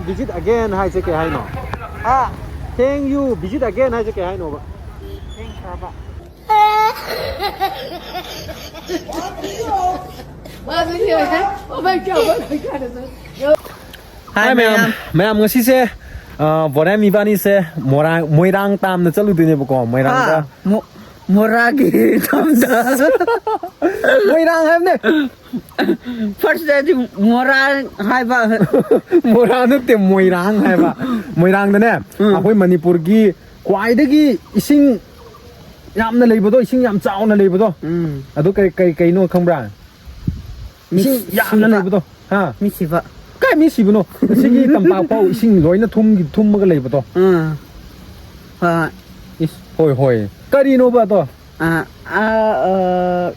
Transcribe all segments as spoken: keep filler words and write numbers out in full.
Visit again ꯍꯥꯏꯁꯦ ꯀꯩ ꯍꯥꯏꯅꯣ? ꯍꯥ? Thank you, visit again ꯍꯥꯏꯁꯦ ꯀꯩ ꯍꯥꯏꯅꯣꯕ? ꯊꯦꯡꯈ꯭ꯔꯕ꯫ Hi, ꯃꯌꯥꯝ꯫ ꯃꯌꯥꯝ, ꯉꯁꯤꯁꯦ, ꯑ, ꯕꯣꯔꯦꯝ ꯏꯕꯥꯅꯤꯁꯦ ꯃꯣꯏꯔꯥꯡ, ꯃꯣꯏꯔꯥꯡ ꯇꯥꯝꯅ ꯆꯠꯂꯨꯗꯣꯏꯅꯦꯕꯀꯣ, ꯃꯣꯏꯔꯥꯡꯗ꯫ ꯍꯥ? ꯃꯣ-, ꯃꯣꯔꯥꯒꯤ ꯇꯝꯗ꯫ ꯃꯣꯏꯔꯥꯡ ꯍꯥꯏꯕꯅꯦ꯫ ꯐꯥꯔꯁꯇꯗꯤ ꯃꯣꯔꯥ ꯍꯥꯏꯕ꯫ ꯃꯣꯔꯥ ꯅꯠꯇꯦ, ꯃꯣꯏꯔꯥꯡ ꯍꯥꯏꯕ꯫ ꯃꯣꯏꯔꯥꯡꯗꯅꯦ, ꯎꯝ꯫ ꯑꯩꯈꯣꯏ ꯃꯅꯤꯄꯨꯔꯒꯤ ꯈ꯭ꯋꯥꯏꯗꯒꯤ ꯏꯁꯤꯡ ꯌꯥꯝꯅ ꯂꯩꯕꯗꯣ, ꯏꯁꯤꯡ ꯌꯥꯝ ꯆꯥꯎꯅ ꯂꯩꯕꯗꯣ, ꯎꯝ꯫ ꯑꯗꯨ ꯀꯩ, ꯀꯩ, ꯀꯩꯅꯣ ꯈꯪꯕ꯭ꯔꯥ? ꯃꯤ ꯏꯁꯤꯡ ꯌꯥꯝꯅ ꯁꯤꯕ꯫ ꯂꯩꯕꯗꯣ꯫ ꯍꯥ? ꯃꯤ ꯁꯤꯕ꯫ ꯀꯥꯏ ꯃꯤ ꯁꯤꯕꯅꯣ? ꯑꯁꯤꯒꯤ ꯇꯝꯄꯥꯛ ꯐꯥꯎ ꯏꯁꯤꯡ ꯂꯣꯏꯅ ꯊꯨꯝꯒꯤ, ꯊꯨꯝꯃꯒ ꯂꯩꯕꯗꯣ꯫ ꯎꯝ꯫ ꯍꯣꯏ꯫ ꯏꯁ, ꯍꯣꯏ, ꯍꯣꯏ꯫ ꯀꯔꯤꯅꯣꯕ ꯑꯗꯣ? ꯑꯥ, ꯑꯥ, ꯑꯥ,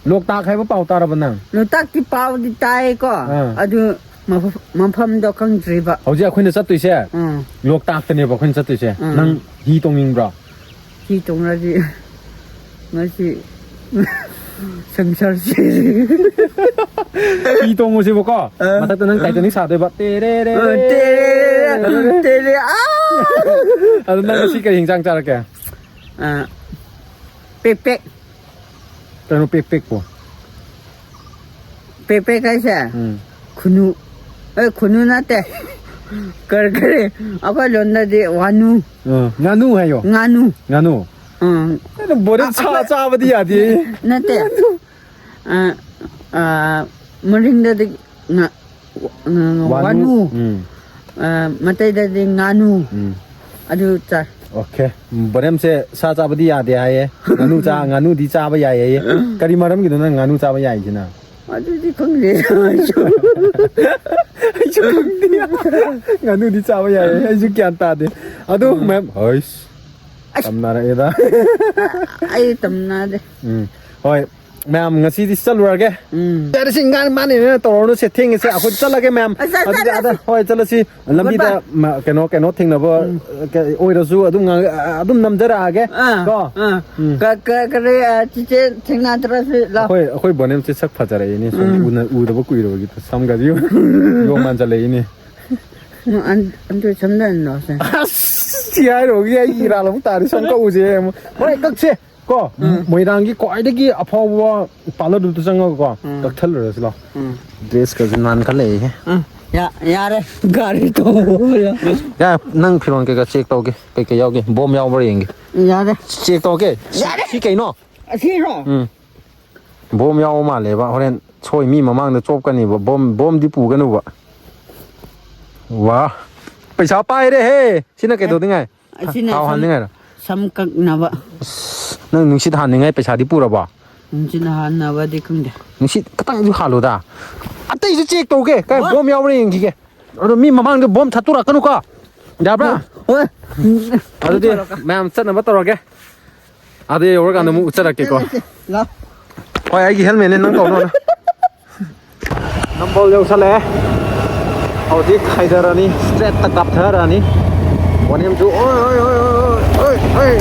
ꯂꯣꯛꯇꯥꯛ ꯍꯥꯏꯕ ꯄꯥꯎ ꯇꯥꯔꯕ ꯅꯪ? ꯂꯣꯛꯇꯥꯛꯀꯤ ꯄꯥꯎꯗꯤ ꯇꯥꯏꯀꯣ꯫ ꯑꯥ꯫ ꯑꯗꯨ ꯃꯐ-, ꯃꯐꯝꯗꯣ ꯈꯪꯗ꯭ꯔꯤꯕ꯫ ꯍꯧꯖꯤꯛ ꯑꯩꯈꯣꯏꯅ ꯆꯠꯇꯣꯏꯁꯦ ꯎꯝ꯫ ꯂꯣꯛꯇꯥꯛꯇꯅꯦꯕ ꯑꯩꯈꯣꯏꯅ ꯆꯠꯇꯣꯏꯁꯦ꯫ ꯎꯝ꯫ ꯅꯪ ꯍꯤ ꯇꯣꯡꯅꯤꯡꯕ꯭ꯔꯣ? ꯍꯤ ꯇꯣꯡꯂꯗꯤ ꯉꯁꯤ ꯁꯪꯁꯥꯔꯁꯤ꯫ ꯍꯤ ꯇꯣꯡꯉꯨꯁꯦꯕꯀꯣ꯫ ꯑꯥ꯫ ꯃꯊꯛꯇ ꯅꯪ Titanic ꯁꯥꯗꯣꯏꯕ꯫ ꯇꯦꯔꯦꯔꯦ꯫ ꯑ, ꯇꯦꯔꯦ, ꯇꯦꯔꯦ, ꯑꯥ! ꯑꯗꯣ ꯅꯪ ꯉꯁꯤ ꯀꯔꯤ ꯍꯤꯟꯖꯥꯡ ꯆꯥꯔꯛꯀꯦ? ꯑ, ꯄꯦꯛ ꯄꯦꯛ꯫ ꯀꯩꯅꯣ ꯄꯦꯛ ꯄꯦꯛꯄꯣ? ꯄꯦꯛ ꯄꯦꯛ ꯍꯥꯏꯁꯦ? ꯎꯝ꯫ ꯈꯨꯅꯨ꯫ ꯑꯦ, ꯈꯨꯅꯨ ꯅꯠꯇꯦ꯫ ꯀꯔꯤ, ꯀꯔꯤ? ꯑꯩꯈꯣꯏ ꯂꯣꯟꯗꯗꯤ ꯋꯥꯅꯨ꯫ ꯑ, ꯉꯥꯅꯨ ꯍꯥꯏꯌꯣ꯫ ꯉꯥꯅꯨ꯫ ꯉꯥꯅꯨ꯫ ꯎꯝ꯫ ꯑꯗꯣ ꯕꯣꯔꯦ ꯁꯥ ꯆꯥꯕꯗꯤ ꯌꯥꯗꯦ꯫ ꯅꯠꯇꯦ꯫ ꯑ, ꯑ, ꯃꯔꯤꯡꯗꯗꯤ ꯉꯥ-, ꯉꯥ-, ꯋꯥꯅꯨ꯫ ꯎꯝ꯫ ꯑ, ꯃꯇꯩꯗꯗꯤ ꯉꯥꯅꯨ꯫ ꯎꯝ꯫ ꯑꯗꯨ ꯆꯥꯏ꯫ ꯑꯣꯀꯦ꯫ ꯕꯣꯔꯦꯝꯁꯦ ꯁꯥ ꯆꯥꯕꯗꯤ ꯌꯥꯗꯦ ꯍꯥꯏꯌꯦ꯫ ꯉꯥꯅꯨ ꯆꯥ-, ꯉꯥꯅꯨꯗꯤ ꯆꯥꯕ ꯌꯥꯏ ꯍꯥꯏꯌꯦ꯫ ꯀꯔꯤ ꯃꯔꯝꯒꯤꯅꯣ ꯅꯪ ꯉꯥꯅꯨ ꯆꯥꯕ ꯌꯥꯏꯁꯤꯅ? ꯑꯗꯨꯗꯤ ꯈꯪꯗꯦ ꯑꯩꯁꯨ꯫ ꯑꯩꯁꯨ ꯈꯪꯗꯦ꯫ ꯉꯥꯅꯨꯗꯤ ꯆꯥꯕ ꯌꯥꯏꯌꯦ꯫ ꯑꯩꯁꯨ ꯒ꯭ꯌꯥꯟ ꯇꯥꯗꯦ꯫ ꯑꯗꯨ ꯃꯌꯥꯝ, ꯍꯩꯁ, ꯑꯁ꯫ ꯇꯝꯅꯔꯛꯑꯦꯗ꯫ ꯑꯩ ꯇꯝꯅꯗꯦ꯫ ꯎꯝ꯫ ꯍꯣꯏ꯫ ꯃꯌꯥꯝ, ꯉꯁꯤꯗꯤ ꯆꯠꯂꯨꯔꯒꯦ꯫ ꯎꯝ꯫ ꯆꯠꯂꯁꯤ, ꯉꯥꯟ ꯃꯥꯅꯦꯅ ꯇꯧꯔꯅꯨ, ꯁꯦ, ꯊꯦꯡꯉꯁꯦ꯫ ꯑꯩꯈꯣꯏ ꯆꯠꯂꯒꯦ, ꯃꯌꯥꯝ꯫ ꯑꯁ, ꯑꯗꯨꯗꯤ ꯑꯗ, ꯆꯠꯂꯁꯤ꯫ ꯍꯣꯏ, ꯆꯠꯂꯁꯤ꯫ ꯂꯝꯕꯤꯗ ꯕꯥꯏ꯫ ꯃ-, ꯀꯩꯅꯣ, ꯀꯩꯅꯣ ꯊꯦꯡꯅꯕ, ꯑ, ꯀ-, ꯑꯣꯏꯔꯁꯨ ꯑꯗꯨꯝ ꯉꯥꯡ-, ꯑ, ꯑꯗꯨꯝ ꯅꯝꯖꯔꯛꯑꯒꯦ꯫ ꯑꯥ, ꯀꯣ? ꯑꯥ꯫ ꯎꯝ꯫ ꯀ-, ꯀ-, ꯀꯔꯤ, ꯑ, ꯆꯤꯆꯦ ꯊꯦꯡꯅꯗ꯭ꯔꯁꯨ ꯂꯥꯛꯑꯣ꯫ ꯑꯩꯈꯣꯏ, ꯑꯩꯈꯣꯏ ꯕꯣꯅꯦꯝꯁꯦ ꯁꯛ ꯐꯖꯔꯛꯏꯅꯦ꯫ ꯁꯨꯝ ꯎꯝ꯫ ꯎꯅ-, ꯎꯗꯕ ꯀꯨꯏꯔꯕꯒꯤ ꯁꯝꯒꯁꯤ ꯌꯣꯡ ꯃꯥꯟꯖꯜꯂꯛꯏꯅꯦ꯫ ꯑꯗꯨ ꯁꯝꯗꯟꯅꯣꯁꯦ꯫ ꯑꯁ, ꯁꯤ ꯍꯥꯏꯔꯨꯕꯒꯤ ꯑꯩꯒꯤ ꯏꯔꯥꯜ ꯑꯃꯨꯛ ꯇꯥꯔꯦ꯫ ꯁꯝ ꯀꯛꯎꯁꯦ ꯑꯃꯨꯛ꯫ ꯍꯣꯔꯦꯟ ꯀꯛꯁꯦ꯫ ꯀꯣ, ꯎꯝ꯫ ꯃꯣꯏꯔꯥꯡꯒꯤ ꯈ꯭ꯋꯥꯏꯗꯒꯤ ꯑꯐꯥꯎꯕ ꯄꯥꯔꯂꯔꯗꯨꯗ ꯆꯪꯉꯒꯀꯣ, ꯎꯝ꯫ ꯀꯛꯊꯠꯂꯨꯔꯁꯤ ꯂꯥꯎ꯫ ꯎꯝ꯫ ꯗ꯭ꯔꯦꯁꯀꯁꯦ ꯅꯥꯟꯈꯠꯂꯛꯏꯍꯦ꯫ ꯎꯝ꯫ ꯌꯥ-, ꯌꯥꯔꯦ꯫ ꯒꯥꯔꯤ ꯇꯣꯡꯕ꯫ ꯌꯥ, ꯅꯪ ꯐꯤꯔꯣꯜ ꯀꯩꯀꯥ ꯆꯦꯛ ꯇꯧꯒꯦ꯫ ꯀꯩꯀꯩ ꯌꯥꯎꯒꯦ? ꯕꯣꯝ ꯌꯥꯎꯕ꯭ꯔꯥ ꯌꯦꯡꯒꯦ꯫ ꯌꯥꯔꯦ꯫ ꯆꯦꯛ ꯇꯧꯒꯦ꯫ ꯁꯤ, ꯌꯥꯔꯦ꯫ ꯁꯤ ꯀꯩꯅꯣ? ꯑꯁꯤꯔꯣ? ꯎꯝ꯫ ꯕꯣꯝ ꯌꯥꯎꯕ ꯃꯥꯜꯂꯦꯕ꯫ ꯍꯣꯔꯦꯟ ꯁꯣꯏ ꯃꯤ ꯃꯃꯥꯡꯗ ꯆꯣꯞꯀꯅꯤꯕ꯫ ꯕꯣꯝ, ꯕꯣꯝꯗꯤ ꯄꯨꯒꯅꯨꯕ꯫ ꯋꯥ꯫ ꯄꯩꯁꯥ ꯄꯥꯏꯔꯦꯍꯦ꯫ ꯁꯤꯅ ꯑꯦ, ꯀꯩꯗꯧꯗꯣꯏꯉꯥꯏ? ꯑꯁꯤꯅ ꯊꯥꯎ ꯁꯝ, ꯍꯥꯟꯅꯤꯡꯉꯥꯏꯔꯣ? ꯁꯝ ꯀꯛꯅꯕ꯫ ꯑꯁ, ꯅꯪ ꯅꯨꯡꯁꯤꯠ ꯍꯥꯟꯅꯤꯡꯉꯥꯏ ꯄꯩꯁꯥꯗꯤ ꯄꯨꯔꯕꯣ? ꯅꯨꯡꯁꯤꯠ ꯍꯥꯟꯅꯕꯗꯤ ꯈꯪꯗꯦ꯫ ꯅꯨꯡꯁꯤꯠ ꯈꯤꯇꯪꯁꯨ ꯍꯥꯜꯂꯨꯗ꯫ ꯑꯇꯩꯁꯨ ꯆꯦꯛ ꯇꯧꯒꯦ꯫ ꯀꯥꯏ ꯍꯣꯏ꯫ ꯕꯣꯝ ꯌꯥꯎꯕ꯭ꯔꯥ ꯌꯦꯡꯈꯤꯒꯦ꯫ ꯑꯗꯣ ꯃꯤ ꯃꯃꯥꯡꯗ ꯕꯣꯝ ꯊꯥꯠꯇꯣꯔꯛꯀꯅꯨꯀꯣ꯫ ꯌꯥꯕ꯭ꯔꯥ? ꯍꯣꯏ꯫ ꯑꯗꯨꯗꯤ ꯃꯌꯥꯝ ꯆꯠꯅꯕ ꯇꯧꯔꯒꯦ꯫ ꯑꯥꯗ ꯌꯧꯔꯀꯥꯟꯗ ꯑꯃꯨꯛ ꯎꯠꯆꯔꯛꯀꯦꯀꯣ꯫ ꯆꯠꯂꯁꯦ꯫ ꯂꯥꯎ꯫ ꯍꯣꯏ, ꯑꯩꯒꯤ ꯍꯦꯜꯃꯦꯠꯅꯦ, ꯅꯪ ꯇꯧꯅꯕ꯫ ꯅꯝꯕꯣꯜ ꯌꯧꯁꯜꯂꯛꯑꯦ꯫ ꯍꯧꯖꯤꯛ ꯍꯥꯏꯊꯔꯅꯤ, ꯏꯁꯇ꯭ꯔꯦꯠꯇ ꯀꯥꯞꯊꯔꯅꯤ꯫ ꯋꯥꯅꯦꯝꯁꯨ, ꯑꯣꯏ, ꯑꯣꯏ, ꯑꯣꯏ꯫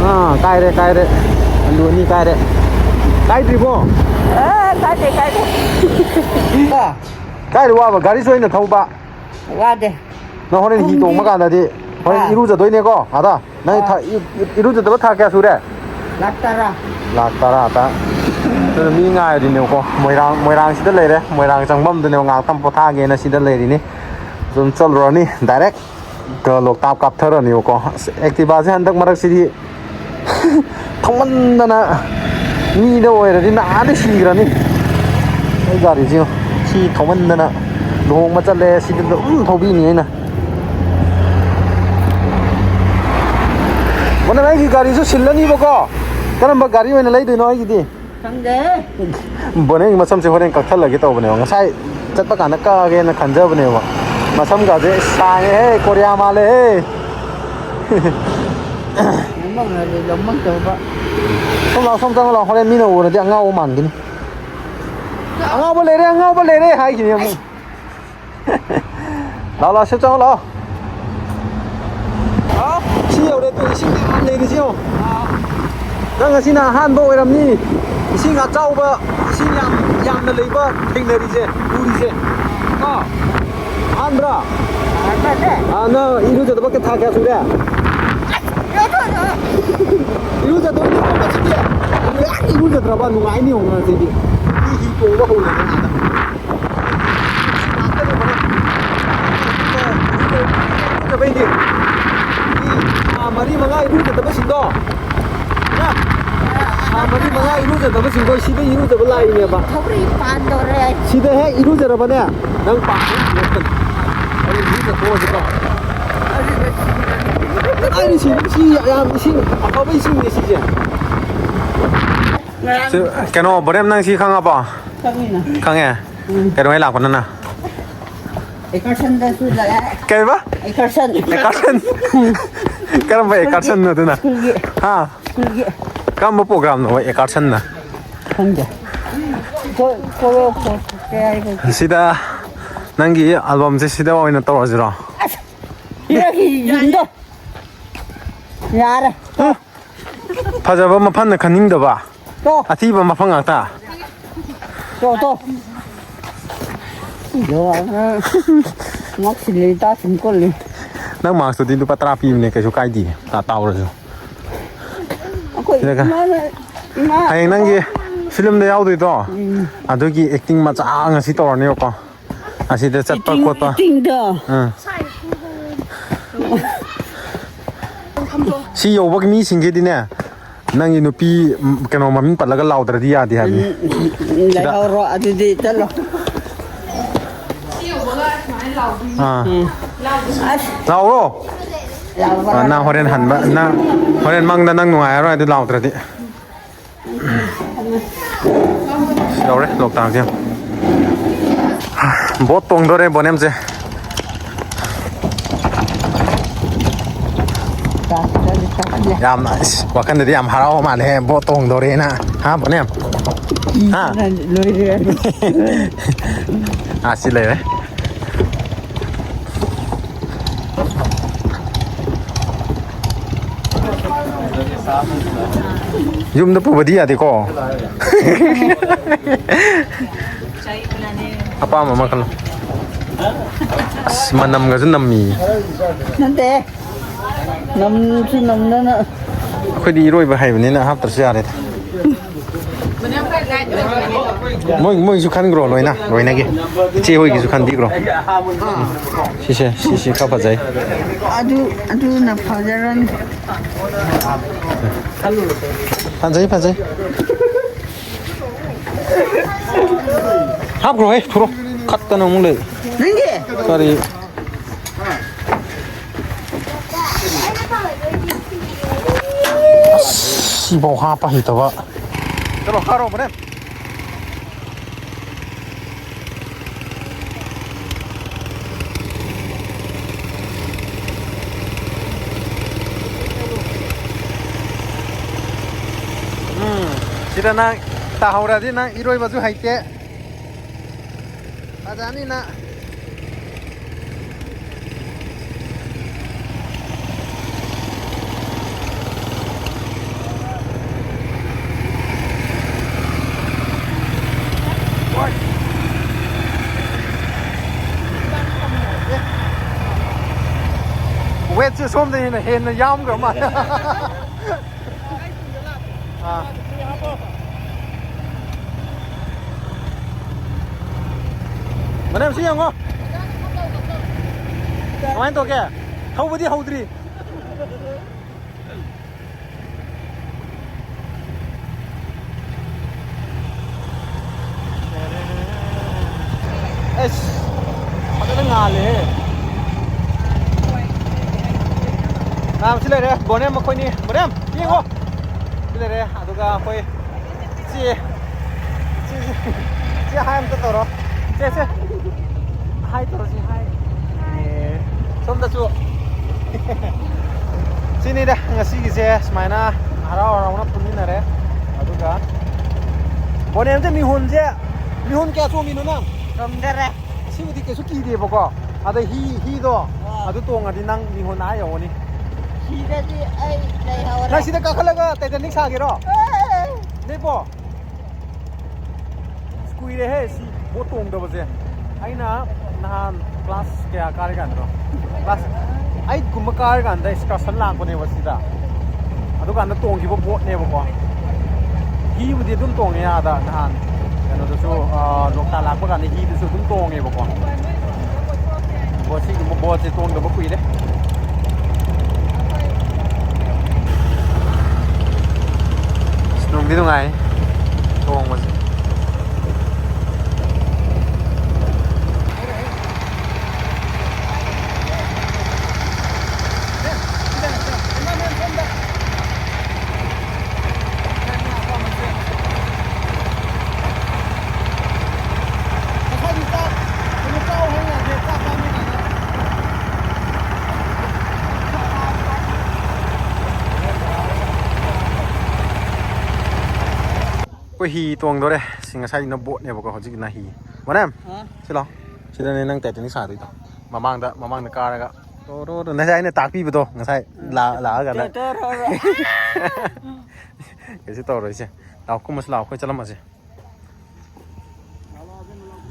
ꯑꯥ, ꯀꯥꯏꯔꯦ, ꯀꯥꯏꯔꯦ꯫ ꯑꯂꯨ ꯑꯅꯤ ꯀꯥꯏꯔꯦ꯫ ꯀꯥꯏꯗ꯭ꯔꯤꯕꯣ? ꯑꯦ, ꯀꯥꯏꯗꯦ, ꯀꯥꯏꯗꯦ꯫ ꯀꯥꯏꯗ ꯋꯥꯕ? ꯒꯥꯔꯤꯁꯨ ꯑꯩꯅ ꯊꯧꯕ꯫ ꯋꯥꯗꯦ꯫ ꯅꯪ ꯍꯣꯔꯦꯟ ꯍꯤ ꯇꯣꯡꯕ ꯀꯥꯟꯗꯗꯤ ꯍꯣꯔꯦꯟ ꯍꯥ? ꯏꯔꯨꯖꯗꯣꯏꯅꯦꯀꯣ ꯑꯥꯗ꯫ ꯅꯪ ꯑꯥ꯫ ꯊꯥ-, ꯏ-, ꯏ-, ꯏꯔꯨꯖꯗꯕ ꯊꯥ ꯀꯌꯥ ꯁꯨꯔꯦ? ꯂꯥꯛ ꯇꯔꯥ꯫ ꯂꯥꯛ ꯇꯔꯥ ꯇ-, ꯑꯗꯨꯅ ꯃꯤ ꯉꯥꯏꯔꯤꯅꯦꯕꯀꯣ꯫ ꯃꯣꯏꯔꯥꯡ, ꯃꯣꯏꯔꯥꯡꯁꯤꯗ ꯂꯩꯔꯦ꯫ ꯃꯣꯏꯔꯥꯡ ꯆꯪꯐꯝꯗꯨꯅꯦꯕ꯫ ꯉꯥꯏꯍꯥꯛꯇꯪ ꯄꯣꯊꯥꯒꯦꯅ ꯁꯤꯗ ꯂꯩꯔꯤꯅꯤ꯫ ꯑꯗꯨꯝ ꯆꯠꯂꯨꯔꯅꯤ꯫ ꯗꯥꯏꯔꯦꯛ ꯂꯣꯛꯇꯥꯛ ꯀꯥꯞꯊꯔꯅꯦꯕꯀꯣ꯫ ꯑꯁ, ꯑꯦꯛꯇꯤꯚꯥꯁꯦ ꯍꯟꯗꯛ ꯃꯔꯛꯁꯤꯗꯤ ꯊꯧꯃꯟꯗꯅ ꯃꯤꯗ ꯑꯣꯏꯔꯗꯤ ꯅꯥꯗ ꯁꯤꯈ꯭ꯔꯅꯤ꯫ ꯑꯩ ꯒꯥꯔꯤꯁꯤ ꯁꯤ ꯊꯧꯃꯟꯗꯅ ꯂꯨꯍꯣꯡꯕ ꯆꯠꯂꯦ, ꯁꯤꯗ ꯑꯗꯨꯝ ꯊꯧꯕꯤꯅꯤ ꯑꯩꯅ꯫ ꯃꯅꯝ, ꯑꯩꯒꯤ ꯒꯥꯔꯤꯁꯨ ꯁꯤꯜꯂꯅꯤꯕꯀꯣ꯫ ꯀꯔꯝꯕ ꯒꯥꯔꯤ ꯑꯣꯏꯅ ꯂꯩꯗꯣꯏꯅꯣ ꯑꯩꯒꯤꯗꯤ? ꯈꯪꯗꯦ꯫ ꯕꯣꯅꯦꯒꯤ ꯃꯁꯝꯁꯦ ꯍꯣꯔꯦꯟ ꯀꯛꯊꯠꯂꯒꯦ ꯇꯧꯕꯅꯦꯕ꯫ ꯉꯁꯥꯏ ꯆꯠꯄ ꯀꯥꯟꯗ ꯀꯛꯑꯒꯦꯅ ꯈꯟꯖꯕꯅꯦꯕ꯫ ꯃꯁꯝꯒꯁꯦ ꯁꯥꯡꯉꯦꯍꯦ, ꯀꯣꯔꯤꯌꯥ ꯃꯥꯜꯂꯦꯍꯦ꯫ ꯂꯧꯃꯝꯅꯗꯤ ꯂꯧꯃꯝ ꯇꯧꯕ꯫ ꯁꯣꯝ ꯂꯥꯛꯑꯣ, ꯁꯣꯝ ꯆꯪꯉꯣ ꯂꯥꯛꯑꯣ꯫ ꯍꯣꯔꯦꯟ ꯃꯤꯅ ꯎꯔꯗꯤ ꯑꯉꯥꯎꯕ ꯃꯥꯟꯈꯤꯅꯤ꯫ "ꯑꯉꯥꯎꯕ ꯂꯩꯔꯦ, ꯑꯉꯥꯎꯕ ꯂꯩꯔꯦ" ꯍꯥꯏꯈꯤꯅꯤ ꯑꯃꯨꯛ꯫ ꯂꯥꯛꯑꯣ, ꯂꯥꯛꯑꯣ, ꯁꯤ ꯆꯪꯉꯣ, ꯂꯥꯛꯑꯣ꯫ ꯁꯤ ꯌꯧꯔꯦ, ꯇꯨ ꯏꯁꯤꯡ ꯃꯌꯥꯝ ꯂꯩꯔꯤꯁꯤ ꯌꯦꯡꯉꯣ꯫ ꯅꯪ ꯉꯁꯤꯅ ꯑꯍꯥꯟꯕ ꯑꯣꯏꯔꯝꯅꯤ ꯏꯁꯤꯡ ꯑꯆꯥꯎꯕ, ꯏꯁꯤꯡ ꯌꯥꯝ, ꯌꯥꯝꯅ ꯂꯩꯕ ꯊꯦꯡꯅꯔꯤꯁꯦ, ꯎꯔꯤꯁꯦ꯫ ꯀꯣ? ꯑꯍꯥꯟꯕ꯭ꯔꯥ? ꯑꯥ, ꯅꯪ ꯏꯔꯨꯖꯗꯕ ꯀ-, ꯊꯥ ꯀꯌꯥ ꯁꯨꯔꯦ? ꯏꯔꯨꯖꯗꯣꯏꯅꯤ ꯀꯣ ꯉꯁꯤꯗꯤ꯫ ꯉꯔꯥꯡ ꯏꯔꯨꯖꯗ꯭ꯔꯕ ꯅꯨꯡꯉꯥꯏꯅꯤ ꯌꯦꯡꯉꯣ ꯉꯁꯤꯗꯤ꯫ ꯃꯤ ꯍꯤ ꯇꯣꯡꯕ ꯍꯧꯔꯦ ꯑꯥꯗ꯫ ꯏꯔꯨꯖꯕꯩꯗꯤ꯫ ꯃꯤ ꯊꯥ ꯃꯔꯤ ꯃꯉꯥ ꯏꯔꯨꯖꯗꯕꯁꯤꯡꯗꯣ꯫ ꯊꯥ ꯃꯔꯤ ꯃꯉꯥ ꯏꯔꯨꯖꯗꯕꯁꯤꯡꯗꯣ ꯁꯤꯗ ꯏꯔꯨꯖꯕ ꯂꯥꯛꯏꯅꯦꯕ꯫ ꯊꯧꯔꯤ ꯄꯥꯟꯗꯣꯔꯦ꯫ ꯁꯤꯗ ꯍꯦꯛ ꯏꯔꯨꯖꯔꯕꯅꯦ, ꯅꯪ ꯄꯥꯝꯕ ꯂꯣꯏ ꯂꯣꯏꯔꯛꯀꯅꯤ꯫ ꯑꯗꯨ ꯏꯔꯨꯖꯊꯣꯛꯑꯁꯤꯀꯣ꯫ ꯀꯗꯥꯏꯗ ꯁꯤ, ꯁꯤ ꯌꯥꯝ ꯏꯁꯤꯡ ꯑꯐꯕ ꯏꯁꯤꯡꯅꯦ ꯁꯤꯁꯦ꯫ ꯉꯔꯥꯡ ꯁꯤ, ꯀꯩꯅꯣ, ꯕꯣꯔꯦꯝ, ꯅꯪ ꯁꯤ ꯈꯪꯉꯕꯣ? ꯈꯪꯉꯤꯅ꯫ ꯈꯪꯉꯦ? ꯎꯝ꯫ ꯀꯩꯗꯧꯉꯩ ꯂꯥꯛꯄꯅꯣ ꯅꯪ? ꯑꯦꯀꯔꯁꯟꯗꯁꯨ ꯂꯥꯛꯑꯦ꯫ ꯀꯩꯕ? ꯑꯦꯀꯔꯁꯟ꯫ ꯑꯦꯀꯔꯁꯟ? ꯀꯔꯝꯕ ꯑꯦꯀꯔꯁꯟꯅꯣ ꯑꯗꯨꯅ? ꯁ꯭ꯀꯨꯜꯒꯤ꯫ ꯍꯥ? ꯁ꯭ꯀꯨꯜꯒꯤ꯫ ꯀꯔꯝꯕ ꯄ꯭ꯔꯣꯒ꯭ꯔꯥꯝꯅꯣ ꯑꯦꯀꯔꯁꯟꯅ? ꯈꯪꯗꯦ꯫ ꯀꯣ-, ꯀꯣ-, ꯀꯣ-, ꯀꯩ ꯍꯥꯏꯕ? ꯁꯤꯗ ꯅꯪꯒꯤ ꯑꯜꯕꯝꯁꯦ ꯁꯤꯗ ꯑꯣꯏꯅ ꯇꯧꯔꯁꯤꯔꯣ? ꯑꯁ! ꯁꯤꯗꯒꯤ ꯌꯨꯝꯗꯣ꯫ ꯌꯥꯔꯦ꯫ ꯍꯥ? ꯐꯖꯕ ꯃꯐꯝꯅ ꯈꯟꯅꯤꯡꯗꯕ꯫ ꯇꯣ꯫ ꯑꯊꯤꯕ ꯃꯐꯝ ꯉꯥꯛꯇ꯫ ꯇꯣ, ꯇꯣ꯫ ꯏꯗꯣ, ꯉꯛꯁꯤꯜꯂꯤ, ꯇꯥꯁꯤꯟ ꯀꯣꯜꯂꯤ꯫ ꯅꯪ ꯃꯥꯛꯁꯇꯨꯗꯤ ꯂꯨꯄꯥ ꯇꯔꯥ ꯄꯤꯕꯅꯦ, ꯀꯩꯁꯨ ꯀꯥꯏꯗꯦ, ꯇꯥ-, ꯇꯥꯎꯔꯁꯨ꯫ ꯑꯩꯈꯣꯏ ꯁꯤꯗ ꯈꯔ-, ꯏꯃꯥꯅ, ꯏꯃꯥ ꯍꯌꯦꯡ ꯅꯪꯒꯤ ꯐꯤꯂꯝꯗ ꯌꯥꯎꯗꯣꯏꯗꯣ, ꯎꯝ꯫ ꯑꯗꯨꯒꯤ ꯑꯦꯛꯇꯤꯡ ꯃꯆꯥ ꯉꯁꯤ ꯇꯧꯔꯅꯦꯕꯀꯣ꯫ ꯑꯁꯤꯗ ꯆꯠꯄ ꯏꯇꯤꯡ-, ꯈꯣꯠꯄ꯫ ꯏꯇꯤꯡꯗꯣ꯫ ꯑꯥ꯫ ꯁꯤ ꯌꯧꯕꯒꯤ ꯃꯤꯁꯤꯡꯒꯤꯗꯤꯅꯦ, ꯅꯪꯒꯤ ꯅꯨꯄꯤ, ꯎꯝ, ꯀꯩꯅꯣ, ꯃꯃꯤꯡ ꯄꯜꯂꯒ ꯂꯥꯎꯗ꯭ꯔꯗꯤ ꯌꯥꯗꯦ ꯍꯥꯏꯕꯅꯤ꯫ ꯎꯝ, ꯎꯝ, ꯎꯝ, ꯁꯤꯗ꯫ ꯂꯩꯍꯧꯔꯣ, ꯑꯗꯨꯗꯤ ꯆꯠꯂꯣ꯫ ꯑꯥ꯫ ꯎꯝ꯫ ꯑꯁ꯫ ꯂꯥꯎꯔꯣ꯫ ꯂꯥꯎꯕ ꯑꯥ, ꯅꯪ ꯍꯣꯔꯦꯟ ꯍꯟꯕ, ꯅꯪ ꯍꯣꯔꯦꯟ ꯃꯪꯗ ꯅꯪ ꯅꯨꯡꯉꯥꯏꯔꯔꯣꯏ ꯑꯗꯨ ꯂꯥꯎꯗ꯭ꯔꯗꯤ꯫ ꯌꯧꯔꯦ ꯂꯣꯛꯇꯥꯛꯁꯦ꯫ ꯕꯣꯠ ꯇꯣꯡꯗꯣꯔꯦ ꯕꯣꯅꯦꯝꯁꯦ꯫ ꯌꯥꯝꯅ, ꯏꯁ, ꯋꯥꯈꯜꯗꯗꯤ ꯌꯥꯝ ꯍꯔꯥꯎꯕ ꯃꯥꯜꯂꯦꯍꯦ, ꯕꯣꯠ ꯇꯣꯡꯗꯣꯔꯦꯅ꯫ ꯍꯥ, ꯕꯣꯅꯦꯝ? ꯍꯥ? ꯂꯣꯏꯔꯦ꯫ ꯑꯥ, ꯁꯤ ꯂꯩꯔꯦ꯫ ꯌꯨꯝꯗ ꯄꯨꯕꯗꯤ ꯌꯥꯗꯦꯀꯣ꯫ ꯑꯄꯥꯝꯕ ꯑꯃ ꯈꯜꯂꯣ꯫ ꯑꯁ, ꯃꯅꯝꯒꯁꯨ ꯅꯝꯃꯤ꯫ ꯅꯠꯇꯦ, ꯅꯝꯁꯨ ꯅꯝꯗꯅ꯫ ꯑꯩꯈꯣꯏꯗꯤ ꯏꯔꯣꯏꯕ ꯍꯩꯕꯅꯤꯅ ꯍꯥꯞꯇ꯭ꯔꯁꯨ ꯌꯥꯔꯦꯗ꯫ ꯃꯣꯏ ꯃꯣꯏꯒꯤꯁꯨ ꯈꯟꯈ꯭ꯔꯣ ꯂꯣꯏꯅ ꯂꯣꯏꯅꯒꯤ꯫ ꯏꯆꯦ ꯍꯣꯏꯒꯤꯁꯨ ꯈꯟꯕꯤꯈ꯭ꯔꯣ꯫ ꯎꯝ꯫ ꯁꯤꯁꯦ ꯁꯤꯁꯦ ꯈꯔ ꯐꯖꯩ꯫ ꯑꯗꯨ ꯑꯗꯨꯅ ꯐꯖꯔꯅꯤ꯫ ꯐꯖꯩ ꯐꯖꯩ꯫ ꯍꯥꯞꯈ꯭ꯔꯣꯍꯦ ꯊꯨꯔꯣ꯫ ꯈꯠꯇꯅ ꯑꯃꯨꯛ ꯂꯩ꯫ ꯅꯪꯒꯤ ꯀꯔꯤ? ꯑꯁ, ꯁꯤꯐꯥꯎ ꯍꯥꯞꯄ ꯍꯩꯇꯕ꯫ ꯆꯠꯂꯣ, ꯀꯥꯔꯣ, ꯕ꯭ꯔꯦꯟ꯫ ꯎꯝ, ꯁꯤꯗ ꯅꯪ ꯇꯥꯍꯧꯔꯗꯤ ꯅꯪ ꯏꯔꯣꯏꯕꯁꯨ ꯍꯩꯇꯦ꯫ ꯐꯖꯅꯤꯅ꯫ ꯋꯦꯠꯁꯦ ꯁꯣꯝꯗ ꯍꯦꯟꯅ ꯍꯦꯟꯅ ꯌꯥꯝꯈ꯭ꯔ ꯃꯥꯜꯂꯦ꯫ ꯑꯥ꯫ ꯃꯅꯝ ꯁꯤ ꯌꯦꯡꯉꯣ꯫ ꯀꯃꯥꯏꯅ ꯇꯧꯒꯦ? ꯊꯧꯕꯗꯤ ꯍꯧꯗ꯭ꯔꯤ꯫ ꯑꯩꯁ, ꯐꯖꯅ ꯉꯥꯜꯂꯦꯍꯦ꯫ ꯃꯌꯥꯝ ꯁꯤ ꯂꯩꯔꯦ, ꯕꯣꯅꯦꯝ ꯃꯈꯣꯏꯅꯤ꯫ ꯕꯣꯅꯦꯝ, ꯁꯤ ꯌꯦꯡꯉꯣ꯫ ꯁꯤ ꯂꯩꯔꯦ, ꯑꯗꯨꯒ ꯑꯩꯈꯣꯏ ꯆꯦ, ꯆꯦ, ꯆꯦ ꯍꯥꯏ ꯑꯝꯇ ꯇꯧꯔꯣ꯫ ꯆꯦ, ꯆꯦ꯫ ꯍꯥꯏ ꯇꯧꯔꯁꯤ, ꯍꯥꯏ꯫ ꯑꯦ, ꯁꯣꯝꯗꯁꯨ꯫ ꯁꯤꯅꯤꯗ ꯉꯁꯤꯒꯤꯁꯦ ꯁꯨꯃꯥꯏꯅ ꯍꯔꯥꯎ ꯍꯔꯥꯎꯅ ꯄꯨꯟꯃꯤꯟꯅꯔꯦ꯫ ꯑꯗꯨꯒ ꯕꯣꯅꯦꯝꯁꯦ ꯃꯤꯍꯨꯟꯁꯦ, ꯃꯤꯍꯨꯟ ꯀꯌꯥ ꯆꯣꯡꯉꯤꯅꯣ ꯅꯪ? ꯆꯣꯡꯗꯔꯦ꯫ ꯑꯁꯤꯕꯨꯗꯤ ꯀꯩꯁꯨ ꯀꯤꯗꯦꯕꯀꯣ꯫ ꯑꯗ ꯍꯤ, ꯍꯤꯗꯣ ꯑꯥ꯫ ꯑꯗꯨ ꯇꯣꯡꯉꯗꯤ ꯅꯪ ꯃꯤꯍꯨꯟ ꯑꯥ ꯌꯧꯔꯅꯤ꯫ ꯁꯤꯗꯗꯤ ꯑꯩ ꯂꯩꯍꯧꯔꯦ꯫ ꯅꯪ ꯁꯤꯗ ꯀꯥꯈꯠꯂꯒ ꯇꯥꯏꯇꯥꯅꯤꯛ ꯁꯥꯒꯦꯔꯣ? ꯑꯦ! ꯂꯦꯞꯄꯣ꯫ ꯑꯁ, ꯀꯨꯏꯔꯦꯍꯦ ꯁꯤ ꯕꯣꯠ ꯇꯣꯡꯗꯕꯁꯦ꯫ ꯑꯩꯅ ꯅꯍꯥꯟ ꯀ꯭ꯂꯥꯁ ꯀꯌꯥ ꯀꯥꯔꯤꯀꯥꯟꯗꯅꯣ? ꯀ꯭ꯂꯥꯁ ꯑꯩꯠꯀꯨꯝꯕ ꯀꯥꯔꯤꯀꯥꯟꯗ ꯑꯦꯛꯁꯀꯔꯁꯟ ꯂꯥꯛꯄꯅꯦꯕ ꯁꯤꯗ꯫ ꯑꯗꯨꯀꯥꯟꯗ ꯇꯣꯡꯈꯤꯕ ꯕꯣꯠꯅꯦꯕꯀꯣ꯫ ꯍꯤꯕꯨꯗꯤ ꯑꯗꯨꯝ ꯇꯣꯡꯉꯦ ꯑꯥꯗ ꯅꯍꯥꯟ ꯀꯩꯅꯣꯗꯁꯨ, ꯑ, ꯂꯣꯛꯇꯥꯛ ꯂꯥꯛꯄ ꯀꯥꯟꯗ ꯍꯤꯗꯨꯁꯨ ꯑꯗꯨꯝ ꯇꯣꯡꯉꯦꯕꯀꯣ꯫ ꯕꯣꯠ, ꯁꯤꯒꯨꯝꯕ ꯕꯣꯠꯁꯦ ꯇꯣꯡꯗꯕ ꯀꯨꯏꯔꯦ꯫ ꯑꯁ, ꯅꯨꯡꯗꯤ ꯅꯨꯡꯉꯥꯏ ꯇꯣꯡꯕꯁꯦ꯫ ꯑꯩꯈꯣꯏ ꯍꯤ ꯇꯣꯡꯗꯣꯔꯦ꯫ ꯁꯤ ꯉꯁꯥꯏꯒꯤꯅ ꯕꯣꯠꯅꯦꯕꯀꯣ, ꯍꯧꯖꯤꯛꯀꯤꯅ ꯍꯤ꯫ ꯃꯣꯅꯦꯝ, ꯍꯥ? ꯁꯤ ꯂꯥꯎ꯫ ꯁꯤꯗꯅꯦ ꯅꯪ ꯇꯥꯏꯇꯥꯅꯤꯛ ꯁꯥꯗꯣꯏꯗꯣ꯫ ꯃꯃꯥꯡꯗ, ꯃꯃꯥꯡꯗ ꯀꯥꯔꯒ ꯇꯣꯔꯣꯔꯣ꯫ ꯉꯁꯥꯏ ꯑꯩꯅ ꯇꯥꯛꯄꯤꯕꯗꯣ ꯉꯁꯥꯏ ꯂꯥ-, ꯂꯥꯛꯑꯀꯥꯟꯗ꯫ ꯇꯣꯔꯣꯔꯣ꯫ ꯀꯩꯁꯨ ꯇꯧꯔꯣꯏꯁꯦ꯫ ꯂꯥꯎ, ꯀꯨꯝꯃꯁꯤ ꯂꯥꯎ, ꯑꯩꯈꯣꯏ ꯆꯠꯂꯝꯃꯁꯦ꯫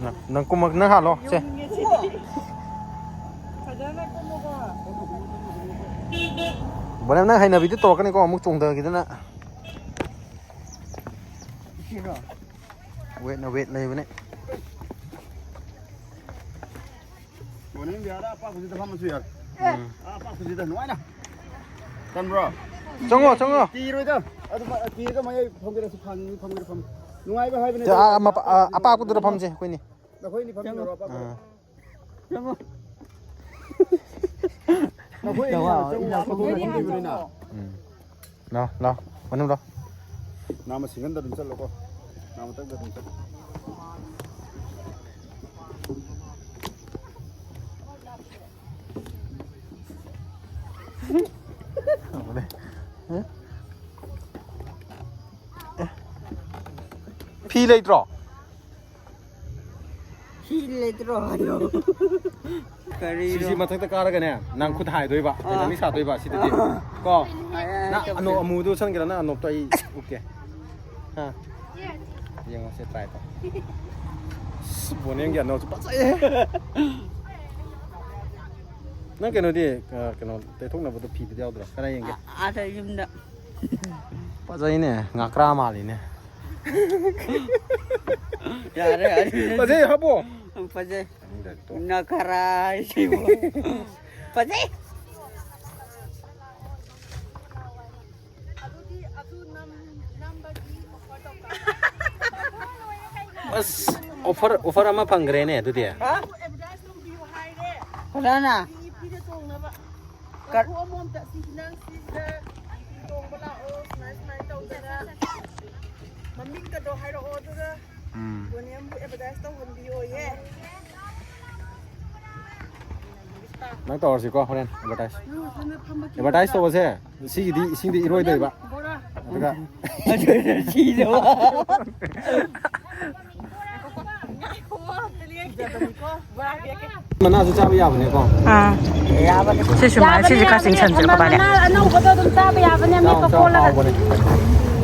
ꯅꯪ, ꯅꯪ ꯀꯨꯝꯃ-, ꯅꯪ ꯍꯥꯜꯂꯣ, ꯁꯦ꯫ ꯐꯖꯅ ꯀꯨꯝꯃꯨꯀꯣ꯫ ꯕꯣꯅꯦꯝ, ꯅꯪ ꯍꯩꯅꯕꯤꯗꯨ ꯇꯧꯔꯛꯀꯅꯤꯀꯣ, ꯑꯃꯨꯛ ꯆꯣꯡꯊꯈꯤꯗꯅ꯫ ꯋꯦꯠꯅ ꯋꯦꯠ ꯂꯩꯕꯅꯦ꯫ ꯃꯣꯔꯅꯤꯡ ꯕꯤꯌꯥꯔ ꯑꯄꯥꯛꯄꯁꯤꯗ ꯐꯝꯃꯁꯨ ꯌꯥꯔꯦ꯫ ꯎꯝ꯫ ꯑꯥ, ꯑꯄꯥꯛꯄꯁꯤꯗ ꯅꯨꯡꯉꯥꯏꯅ꯫ ꯆꯪꯕ꯭ꯔꯣ? ꯆꯪꯉꯣ, ꯆꯪꯉꯣ꯫ ꯀꯤꯔꯣꯏꯗ꯫ ꯑꯗꯨ ꯃ-, ꯀꯤꯔꯒ ꯃꯌꯥꯏ ꯐꯝꯒꯦꯔꯁꯨ ꯐꯝ-, ꯐꯝꯒꯦꯔ ꯐꯝ-, ꯅꯨꯡꯉꯥꯏꯕ ꯍꯥꯏꯕꯅꯦ꯫ ꯁꯦ, ꯑꯥ, ꯃꯄꯥ-, ꯑꯥ, ꯑꯄꯥꯛꯄꯗꯨꯗ ꯐꯝꯁꯦ ꯑꯩꯈꯣꯏꯅꯤ꯫ ꯅꯈꯣꯏꯅꯤ ꯐꯝꯃꯤꯟꯅꯔꯣ ꯑꯄꯥꯛꯄꯗ꯫ ꯑꯥ꯫ ꯆꯪꯉꯣ꯫ ꯅꯈꯣꯏ ꯑꯅꯤ ꯍꯥꯟꯅ ꯆꯪꯉꯣ, ꯑꯃꯈꯛ ꯐꯝꯗꯣꯏꯅꯤꯅ꯫ ꯎꯝ꯫ ꯂꯥꯎ, ꯂꯥꯎ꯫ ꯃꯅꯨꯡ ꯂꯥꯎ꯫ ꯅꯥꯃ ꯁꯤꯡꯒꯟꯗ ꯑꯗꯨꯝ ꯆꯠꯂꯣꯀꯣ꯫ ꯅꯥꯃ ꯇꯪꯗ ꯑꯗꯨꯝ ꯆꯠꯂꯣ꯫ ꯐꯤ ꯂꯩꯇ꯭ꯔꯣ? ꯐꯤ ꯂꯩꯇ꯭ꯔꯣ ꯍꯥꯏꯌꯣ꯫ ꯀꯔꯤꯅꯣ? ꯁꯤꯁꯤ ꯃꯊꯛꯇ ꯀꯥꯔꯒꯅꯦ, ꯅꯪ ꯈꯨꯠ ꯍꯥꯏꯗꯣꯏꯕ, ꯑꯥ꯫ ꯇꯥꯏꯇꯥꯅꯤꯛ ꯁꯥꯗꯣꯏꯕ ꯁꯤꯗꯗꯤ꯫ ꯑꯥ꯫ ꯀꯣ? ꯑꯥ, ꯑꯥ, ꯅꯪ ꯑꯥ, ꯑꯅꯣꯞ ꯑꯥ꯫ ꯑꯃꯨꯕꯗꯣ ꯎꯞꯁꯟꯒꯦꯔꯥ? ꯅꯪ ꯑꯅꯣꯞꯇꯣ ꯑꯩ ꯎꯞꯀꯦ꯫ ꯍꯥ? ꯌꯦꯡꯉꯣꯁꯦ, try ꯇꯧ꯫ ꯑꯁ, ꯕꯣꯅꯦꯝꯒꯤ ꯑꯅꯣꯞꯁꯦ ꯐꯖꯩꯍꯦ꯫ ꯅꯪ ꯀꯩꯅꯣꯗꯤ, ꯑ, ꯀꯩꯅꯣ ꯇꯩꯊꯣꯛꯅꯕꯗꯣ ꯐꯤꯗꯨꯗꯤ ꯌꯥꯎꯗ꯭ꯔꯣ? ꯀꯗꯥꯏ ꯌꯦꯡꯒꯦ? ꯑꯥꯗ ꯌꯨꯝꯗ꯫ ꯐꯖꯩꯅꯦ, ꯉꯥꯀ꯭ꯔꯥ ꯃꯥꯜꯂꯤꯅꯦ꯫ ꯌꯥꯔꯦ, ꯌꯥꯔꯦ꯫ ꯐꯖꯩ, ꯍꯥꯞꯄꯣ꯫ ꯐꯖꯩ꯫ ꯅꯈꯔꯥꯏꯁꯤꯕꯨ꯫ ꯐꯖꯩ꯫ ꯑꯁ, offer, offer ꯑꯃ ꯐꯪꯈ꯭ꯔꯦꯅꯦ ꯑꯗꯨꯗꯤ꯫ ꯀꯅꯥꯅ? ꯀ- ꯃꯃꯤꯡꯒꯗꯣ ꯍꯥꯏꯔꯛꯑꯣ, ꯑꯗꯨꯒ ꯎꯝ꯫ ꯕꯣꯅꯤꯌꯝꯕꯨ ꯑꯦꯗꯚꯔꯇꯥꯏꯁ ꯇꯧꯍꯟꯕꯤꯌꯣꯌꯦ꯫ ꯅꯪ ꯇꯧꯔꯁꯤꯀꯣ ꯍꯣꯔꯦꯟ ꯑꯦꯗꯚꯔꯇꯥꯏꯁ꯫ ꯅꯪ ꯁꯣꯝꯗ ꯐꯝꯕ ꯑꯦꯗꯚꯔꯇꯥꯏꯁ ꯇꯧꯕꯁꯦ ꯁꯤꯒꯤꯗꯤ ꯏꯁꯤꯡꯗꯤ ꯏꯔꯣꯏꯗꯣꯏꯕ꯫ ꯕꯣꯔꯥ꯫ ꯑꯗꯨꯒ ꯁꯤꯗꯕ꯫ ꯃꯅꯥꯁꯨ ꯆꯥꯕ ꯌꯥꯕꯅꯦꯀꯣ꯫ ꯑꯥ꯫ ꯁꯤ ꯁꯨꯃꯥꯏꯅ, ꯁꯤꯁꯦ ꯈꯔ ꯆꯤꯡꯁꯟꯁꯦ, ꯀꯃꯥꯏꯅ? ꯃꯅꯥ ꯑꯅꯧꯕꯗꯣ ꯑꯗꯨꯝ ꯆꯥꯕ ꯌꯥꯕꯅꯦ, ꯆꯥꯎ, ꯑꯃꯦꯠꯄ ꯆꯥꯎ, ꯀꯣꯠꯂꯒ꯫ ꯍꯥꯎꯕꯅꯦ꯫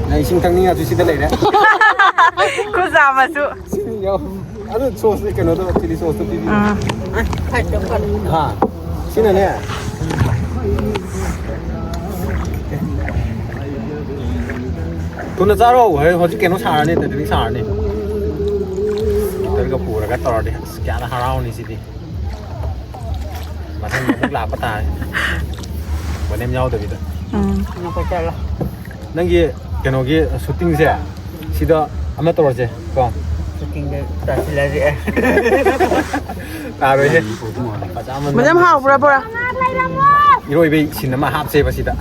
ꯅꯪ ꯏꯁꯤꯡ ꯊꯛꯅꯤꯡꯉꯁꯨ ꯁꯤꯗ ꯂꯩꯔꯦ꯫ ꯈꯨꯖꯥ ꯃꯆꯨ꯫ ꯁꯤꯅꯤ ꯌꯥꯎ꯫ ꯑꯗꯨ ꯁꯣꯁꯇꯤ ꯀꯩꯅꯣꯗꯣ, ꯆꯤꯂꯤ ꯁꯣꯁꯇꯣ ꯄꯤꯕꯤꯌꯨ꯫ ꯑꯥ꯫ ꯍꯥ? ꯁꯤꯅꯅꯦ꯫ ꯊꯨꯅ ꯆꯥꯔꯣ, ꯍꯣꯏ, ꯍꯧꯖꯤꯛ ꯀꯩꯅꯣ ꯁꯥꯔꯅꯤ, ꯇꯦꯇꯅꯤꯛ ꯁꯥꯔꯅꯤ꯫ ꯍꯤꯇꯔꯒ ꯄꯨꯔꯒ ꯇꯧꯔꯗꯤ ꯑꯁ ꯀꯌꯥꯗ ꯍꯔꯥꯎꯅꯤ ꯁꯤꯗꯤ꯫ ꯃꯊꯪ ꯑꯃꯨꯛ ꯂꯥꯛꯄ ꯇꯥꯔꯦ꯫ ꯕꯣꯅꯦꯝ ꯌꯥꯎꯗꯕꯤꯗ꯫ ꯎꯝ꯫ ꯅꯪꯒꯤ ꯀꯩꯅꯣꯒꯤ ꯁꯨꯇꯤꯡꯁꯦ ꯁꯤꯗ ꯑꯃ ꯇꯧꯔꯁꯦ ꯀꯣ꯫ ꯁꯨꯇꯤꯡꯗ ꯇꯥꯁꯤꯜꯂꯁꯦ꯫ ꯇꯥꯔꯣꯏꯍꯦ꯫ ꯃꯖꯝ ꯍꯥꯎꯕ꯭ꯔꯥ, ꯕꯣꯔꯥ? ꯏꯔꯣꯏꯕꯩ ꯁꯤꯟ ꯑꯃ ꯍꯥꯞꯁꯦꯕ ꯁꯤꯗ꯫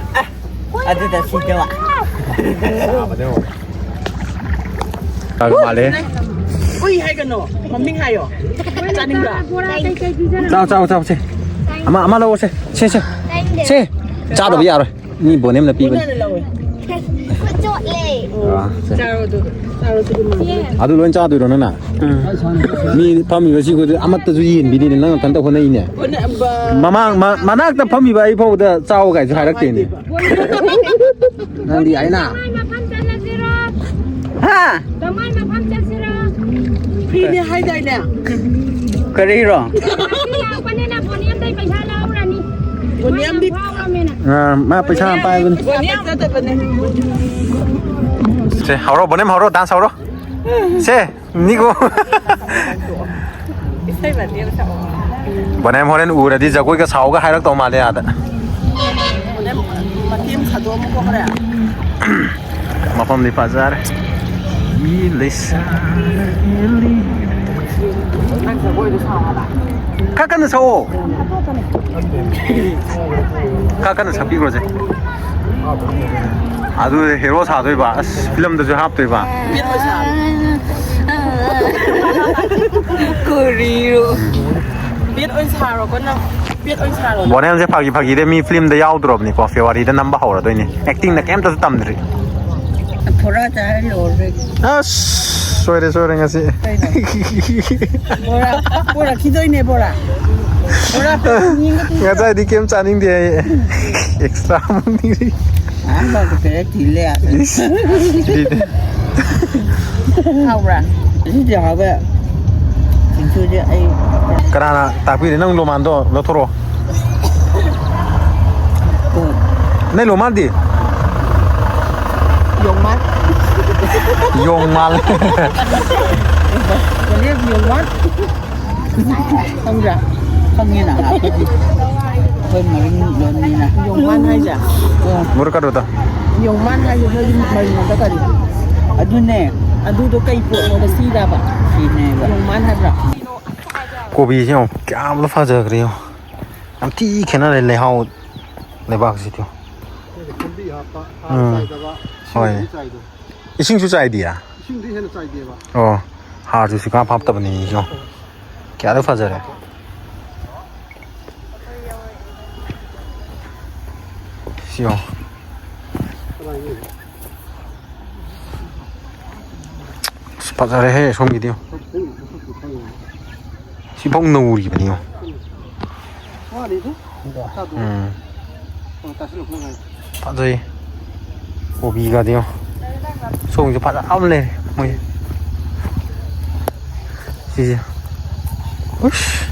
ꯑꯗꯨꯗ ꯁꯤꯗꯕ꯫ ꯆꯥꯕꯗ ꯌꯦꯡꯉꯣ꯫ ꯆꯥꯕ ꯃꯥꯜꯂꯦ꯫ ꯎꯏ ꯍꯥꯏꯒꯅꯣ, ꯃꯃꯤꯡ ꯍꯥꯏꯌꯣ꯫ ꯆꯥꯅꯤꯡꯕ꯭ꯔꯥ? ꯆꯥꯎ, ꯆꯥꯎ, ꯆꯥꯎ, ꯁꯦ꯫ ꯑꯃ, ꯑꯃ ꯂꯧꯑꯣ, ꯁꯦ꯫ ꯁꯦ, ꯁꯦ꯫ ꯁꯦ꯫ ꯆꯥꯗꯕ ꯌꯥꯔꯣꯏ꯫ ꯃꯤ ꯕꯣꯅꯦꯝꯅ ꯄꯤꯕꯅꯤ꯫ ꯄꯨꯟꯅ ꯂꯧꯋꯦ꯫ ꯈꯨꯠ ꯆꯣꯠꯂꯦ꯫ ꯑꯥ, ꯁꯦ꯫ ꯆꯥꯔꯣ ꯑꯗꯨ꯫ ꯆꯥꯔꯣ ꯑꯗꯨꯒ ꯃꯥ꯫ ꯑꯗꯨ ꯂꯣꯏ ꯆꯥꯗꯣꯏꯔꯣ ꯅꯪꯅ? ꯎꯝ꯫ ꯃꯤ ꯐꯝꯃꯤꯕꯁꯤ ꯑꯃꯠꯇꯁꯨ ꯌꯦꯟꯕꯤꯗꯦꯅꯦ, ꯅꯪ ꯅꯊꯟꯇ ꯍꯣꯠꯅꯩꯅꯦ꯫ ꯍꯣꯠꯅꯕ꯫ ꯃꯃꯥꯡ, ꯃ-, ꯃꯅꯥꯛꯇ ꯐꯝꯃꯤꯕ ꯑꯩ ꯐꯥꯎꯕꯗ ꯆꯥꯎ ꯀꯥꯏꯁꯨ ꯍꯥꯏꯔꯛꯇꯦꯅꯦ꯫ ꯍꯥꯏꯗꯦꯕ꯫ ꯅꯪꯗꯤ ꯍꯥꯏꯅ꯫ ꯀꯃꯥꯏ ꯃꯐꯝ ꯆꯠꯂꯁꯤꯔꯣ? ꯍꯥ? ꯀꯃꯥꯏ ꯃꯐꯝ ꯆꯠꯁꯤꯔꯣ? ꯐ꯭ꯔꯤꯅꯦ ꯍꯥꯏꯗꯥꯏꯅꯦ? ꯀꯔꯤꯔꯣ? ꯂꯥꯛꯄꯅꯤꯅ ꯕꯣꯅꯤ ꯑꯝꯇꯩ ꯄꯩꯁꯥ ꯂꯧꯔꯅꯤ꯫ ꯑꯥ, ꯃꯥ ꯄꯩꯁꯥ ꯌꯥꯝ ꯄꯥꯏꯕꯅꯤ꯫ ꯕꯣꯅꯤ ꯌꯥꯝ ꯆꯠꯇꯕꯅꯦ꯫ ꯁꯦ, ꯍꯧꯔꯣ, ꯕꯣꯅꯦꯝ ꯍꯧꯔꯣ, ꯗꯥꯟꯁ ꯍꯧꯔꯣ꯫ ꯁꯦ, ꯅꯤꯒꯣ꯫ ꯏꯁꯩ ꯃꯇꯦꯛ ꯑꯃ ꯁꯛꯑꯣ꯫ ꯕꯣꯅꯦꯝ ꯍꯣꯔꯦꯟ ꯎꯔꯗꯤ ꯖꯒꯣꯏꯒ ꯁꯥꯎꯒ ꯍꯥꯏꯔꯛꯇꯧ ꯃꯥꯜꯂꯦ ꯑꯥꯗ꯫ ꯕꯣꯅꯦꯝ ꯃꯇꯦꯛ ꯑꯃ ꯁꯥꯗꯣꯛꯑꯝꯃꯨꯀꯣ ꯍꯣꯔꯦꯟ꯫ ꯃꯐꯝꯗꯤ ꯐꯖꯔꯦ꯫ ꯃꯤ ꯂꯩꯁꯥ ꯍꯦꯜꯂꯤ꯫ ꯅꯪ ꯖꯒꯣꯏꯗꯣ ꯁꯥꯎ ꯍꯥꯏꯕ꯫ ꯈꯔ ꯀꯟꯅ ꯁꯛꯑꯣ꯫ ꯈꯔ ꯀꯟꯅ ꯁꯛꯄꯤꯈ꯭ꯔꯣꯁꯦ꯫ ꯑꯗꯨ ꯍꯦꯔꯣ ꯁꯥꯗꯣꯏꯕ꯫ ꯑꯁ, ꯐꯤꯂꯝꯗꯁꯨ ꯍꯥꯞꯇꯣꯏꯕ꯫ ꯕꯦꯠ ꯑꯣꯏ ꯁꯥꯔꯣ꯫ ꯀꯔꯤꯔꯣ? ꯕꯦꯠ ꯑꯣꯏ ꯁꯥꯔꯣꯀꯣ ꯅꯪ꯫ ꯕꯦꯠ ꯑꯣꯏ ꯁꯥꯔꯣ ꯅꯪ꯫ ꯕꯣꯅꯦꯝꯁꯦ ꯐꯥꯒꯤ ꯐꯥꯒꯤꯗ ꯃꯤ ꯐꯤꯂꯝꯗ ꯌꯥꯎꯗ꯭ꯔꯣꯕꯅꯤꯀꯣ꯫ ꯐꯦꯕꯋꯥꯔꯤꯗ ꯅꯝꯕ ꯍꯧꯔꯗꯣꯏꯅꯦ꯫ ꯑꯦꯛꯇꯤꯡꯅ ꯀꯩꯝꯇꯁꯨ ꯇꯝꯗ꯭ꯔꯤ꯫ ꯐꯣꯔꯥ ꯆꯥꯔ ꯂꯣꯏꯔꯦ꯫ ꯑꯁ, ꯁꯣꯏꯔꯦ, ꯁꯣꯏꯔꯦ ꯉꯁꯤ꯫ ꯀꯩꯅꯣ? ꯕꯣꯔꯥ, ꯄꯣꯔꯛꯈꯤꯗꯣꯏꯅꯦ ꯕꯣꯔꯥ꯫ ꯕꯣꯔꯥ ꯄꯦꯛ ꯑꯅꯤ ꯑꯃꯒ ꯄꯤꯕ꯭ꯔꯣ? ꯉꯁꯥꯏꯗꯤ ꯀꯩꯝ ꯆꯥꯅꯤꯡꯗꯦ ꯑꯩ꯫ ꯑꯦꯛꯁꯇ꯭ꯔꯥ ꯑꯃꯨꯛ ꯅꯤꯔꯤ꯫ ꯑꯍꯥꯟꯕꯗ ꯄꯦꯔꯦ ꯊꯤꯜꯂꯦ꯫ ꯏꯁ, ꯁꯤꯗꯤ꯫ ꯍꯥꯎꯕ꯭ꯔꯥ? ꯑꯁꯤꯗꯤ ꯍꯥꯎꯋꯦ꯫ ꯁꯤꯡꯖꯨꯁꯦ ꯑꯩ ꯀꯅꯥꯅ ꯇꯥꯛꯄꯤꯔꯦ? ꯅꯪ ꯂꯣꯃꯥꯟꯗꯣ ꯂꯧꯊꯣꯔꯛꯑꯣ꯫ ꯎꯝ꯫ ꯅꯪ ꯂꯣꯃꯥꯟꯗꯤ? ꯌꯣꯡꯃꯥꯟ꯫ ꯌꯣꯡꯃꯥꯟ꯫ ꯀꯣꯂꯦꯖ ꯌꯣꯡꯃꯥꯟ꯫ ꯈꯪꯕ꯭ꯔꯥ? ꯈꯪꯉꯦꯅ ꯑꯩꯈꯣꯏꯗꯤ꯫ ꯑꯩꯈꯣꯏ ꯃꯔꯤꯡ ꯂꯣꯟꯅꯤꯅ꯫ ꯌꯣꯡꯃꯥꯟ ꯍꯥꯏꯁꯦ? ꯑꯣ꯫ ꯃꯨꯔꯀꯥꯗꯣꯗ꯫ ꯌꯣꯡꯃꯥꯟ ꯍꯥꯏꯁꯦ ꯅꯣꯏꯒꯤ ꯃꯔꯤꯡꯂꯣꯟꯗ ꯀꯔꯤ? ꯑꯗꯨꯅꯦ꯫ ꯑꯗꯨꯗꯣ ꯀꯩ ꯄꯣꯠꯅꯣꯕ ꯁꯤꯗꯕ? ꯁꯤꯅꯦꯕ꯫ ꯌꯣꯡꯃꯥꯟ ꯍꯥꯏꯕ꯭ꯔꯥ? ꯀꯣꯕꯤꯁꯦ ꯌꯦꯡꯉꯣ, ꯀꯌꯥꯝ ꯐꯖꯈ꯭ꯔꯦ ꯌꯦꯡꯉꯣ꯫ ꯌꯥꯝ ꯊꯤ ꯈꯦꯠꯅꯔꯦ ꯂꯩꯍꯥꯎ ꯂꯩꯕꯥꯛꯁꯤꯗꯤ꯫ ꯈꯨꯟꯕꯤ ꯍꯥꯞꯄ, ꯍꯥꯔ ꯎꯝ꯫ ꯆꯥꯏꯗꯕ, ꯍꯣꯏ꯫ ꯏꯁꯤꯡꯗꯒꯤ ꯆꯥꯏꯗꯣ꯫ ꯏꯁꯤꯡꯁꯨ ꯆꯥꯏꯗꯤꯌꯦ? ꯏꯁꯤꯡꯗꯤ ꯍꯦꯟꯅ ꯆꯥꯏꯗꯦꯕ꯫ ꯑꯣ, ꯍꯥꯔꯁꯨ ꯁꯨꯡꯍꯥꯞ ꯍꯥꯞꯇꯕꯅꯤ ꯁꯤꯁꯨ꯫ ꯀꯌꯥꯗ ꯐꯖꯔꯦ꯫ ꯁꯤ ꯌꯦꯡꯉꯣ꯫ ꯑꯁ, ꯐꯖꯔꯦꯍꯦ ꯁꯣꯝꯒꯤꯗꯤ꯫ ꯁꯤꯐꯥꯎ ꯅꯧꯔꯤꯕꯅꯤ ꯌꯦꯡꯉꯣ꯫ ꯎꯝ꯫ ꯐꯖꯩ꯫ ꯀꯣꯕꯤꯒꯗꯤ ꯌꯦꯡꯉꯣ꯫ ꯁꯣꯝꯒꯤꯁꯨ ꯐꯖ ꯑꯃ ꯂꯩꯔꯦ ꯃꯣꯏ꯫ ꯁꯤꯁꯦ꯫ ꯎꯁ꯫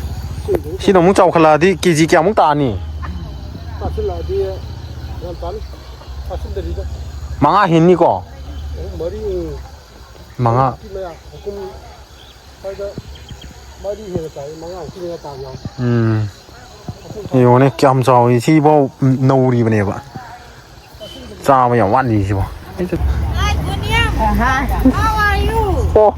ꯁꯤꯅ ꯑꯃꯨꯛ ꯆꯥꯎꯈꯠꯂꯛꯑꯗꯤ ꯀꯦ ꯖꯤ ꯀꯌꯥꯃꯨꯛ ꯇꯥꯅꯤ? ꯌꯥꯝ ꯇꯥꯅꯤ꯫ ꯐꯥꯁꯤꯟꯗꯔꯤꯗ꯫ ꯃꯉꯥ ꯍꯦꯟꯅꯤꯀꯣ? ꯑꯍꯨꯝ, ꯃꯔꯤ, ꯎꯝ꯫ ꯃꯉꯥ꯫ ꯃꯌꯥ, ꯑꯍꯨꯝ ꯁ꯭ꯋꯥꯏꯗ ꯃꯔꯤ ꯍꯦꯟꯅ ꯇꯥꯏ, ꯃꯉꯥꯃꯨꯛꯀꯤ ꯃꯌꯥ ꯇꯥꯕ ꯌꯥꯎꯏ꯫ ꯎꯝ꯫ ꯌꯦꯡꯉꯨꯅꯦ, ꯀꯌꯥꯝ ꯆꯥꯎꯏ꯫ ꯁꯤꯐꯥꯎ ꯅꯧꯔꯤꯕꯅꯦꯕ꯫ ꯆꯥꯕ ꯌꯥꯝ ꯋꯥꯠꯂꯤ ꯁꯤꯕꯣ꯫ ꯑꯣ꯫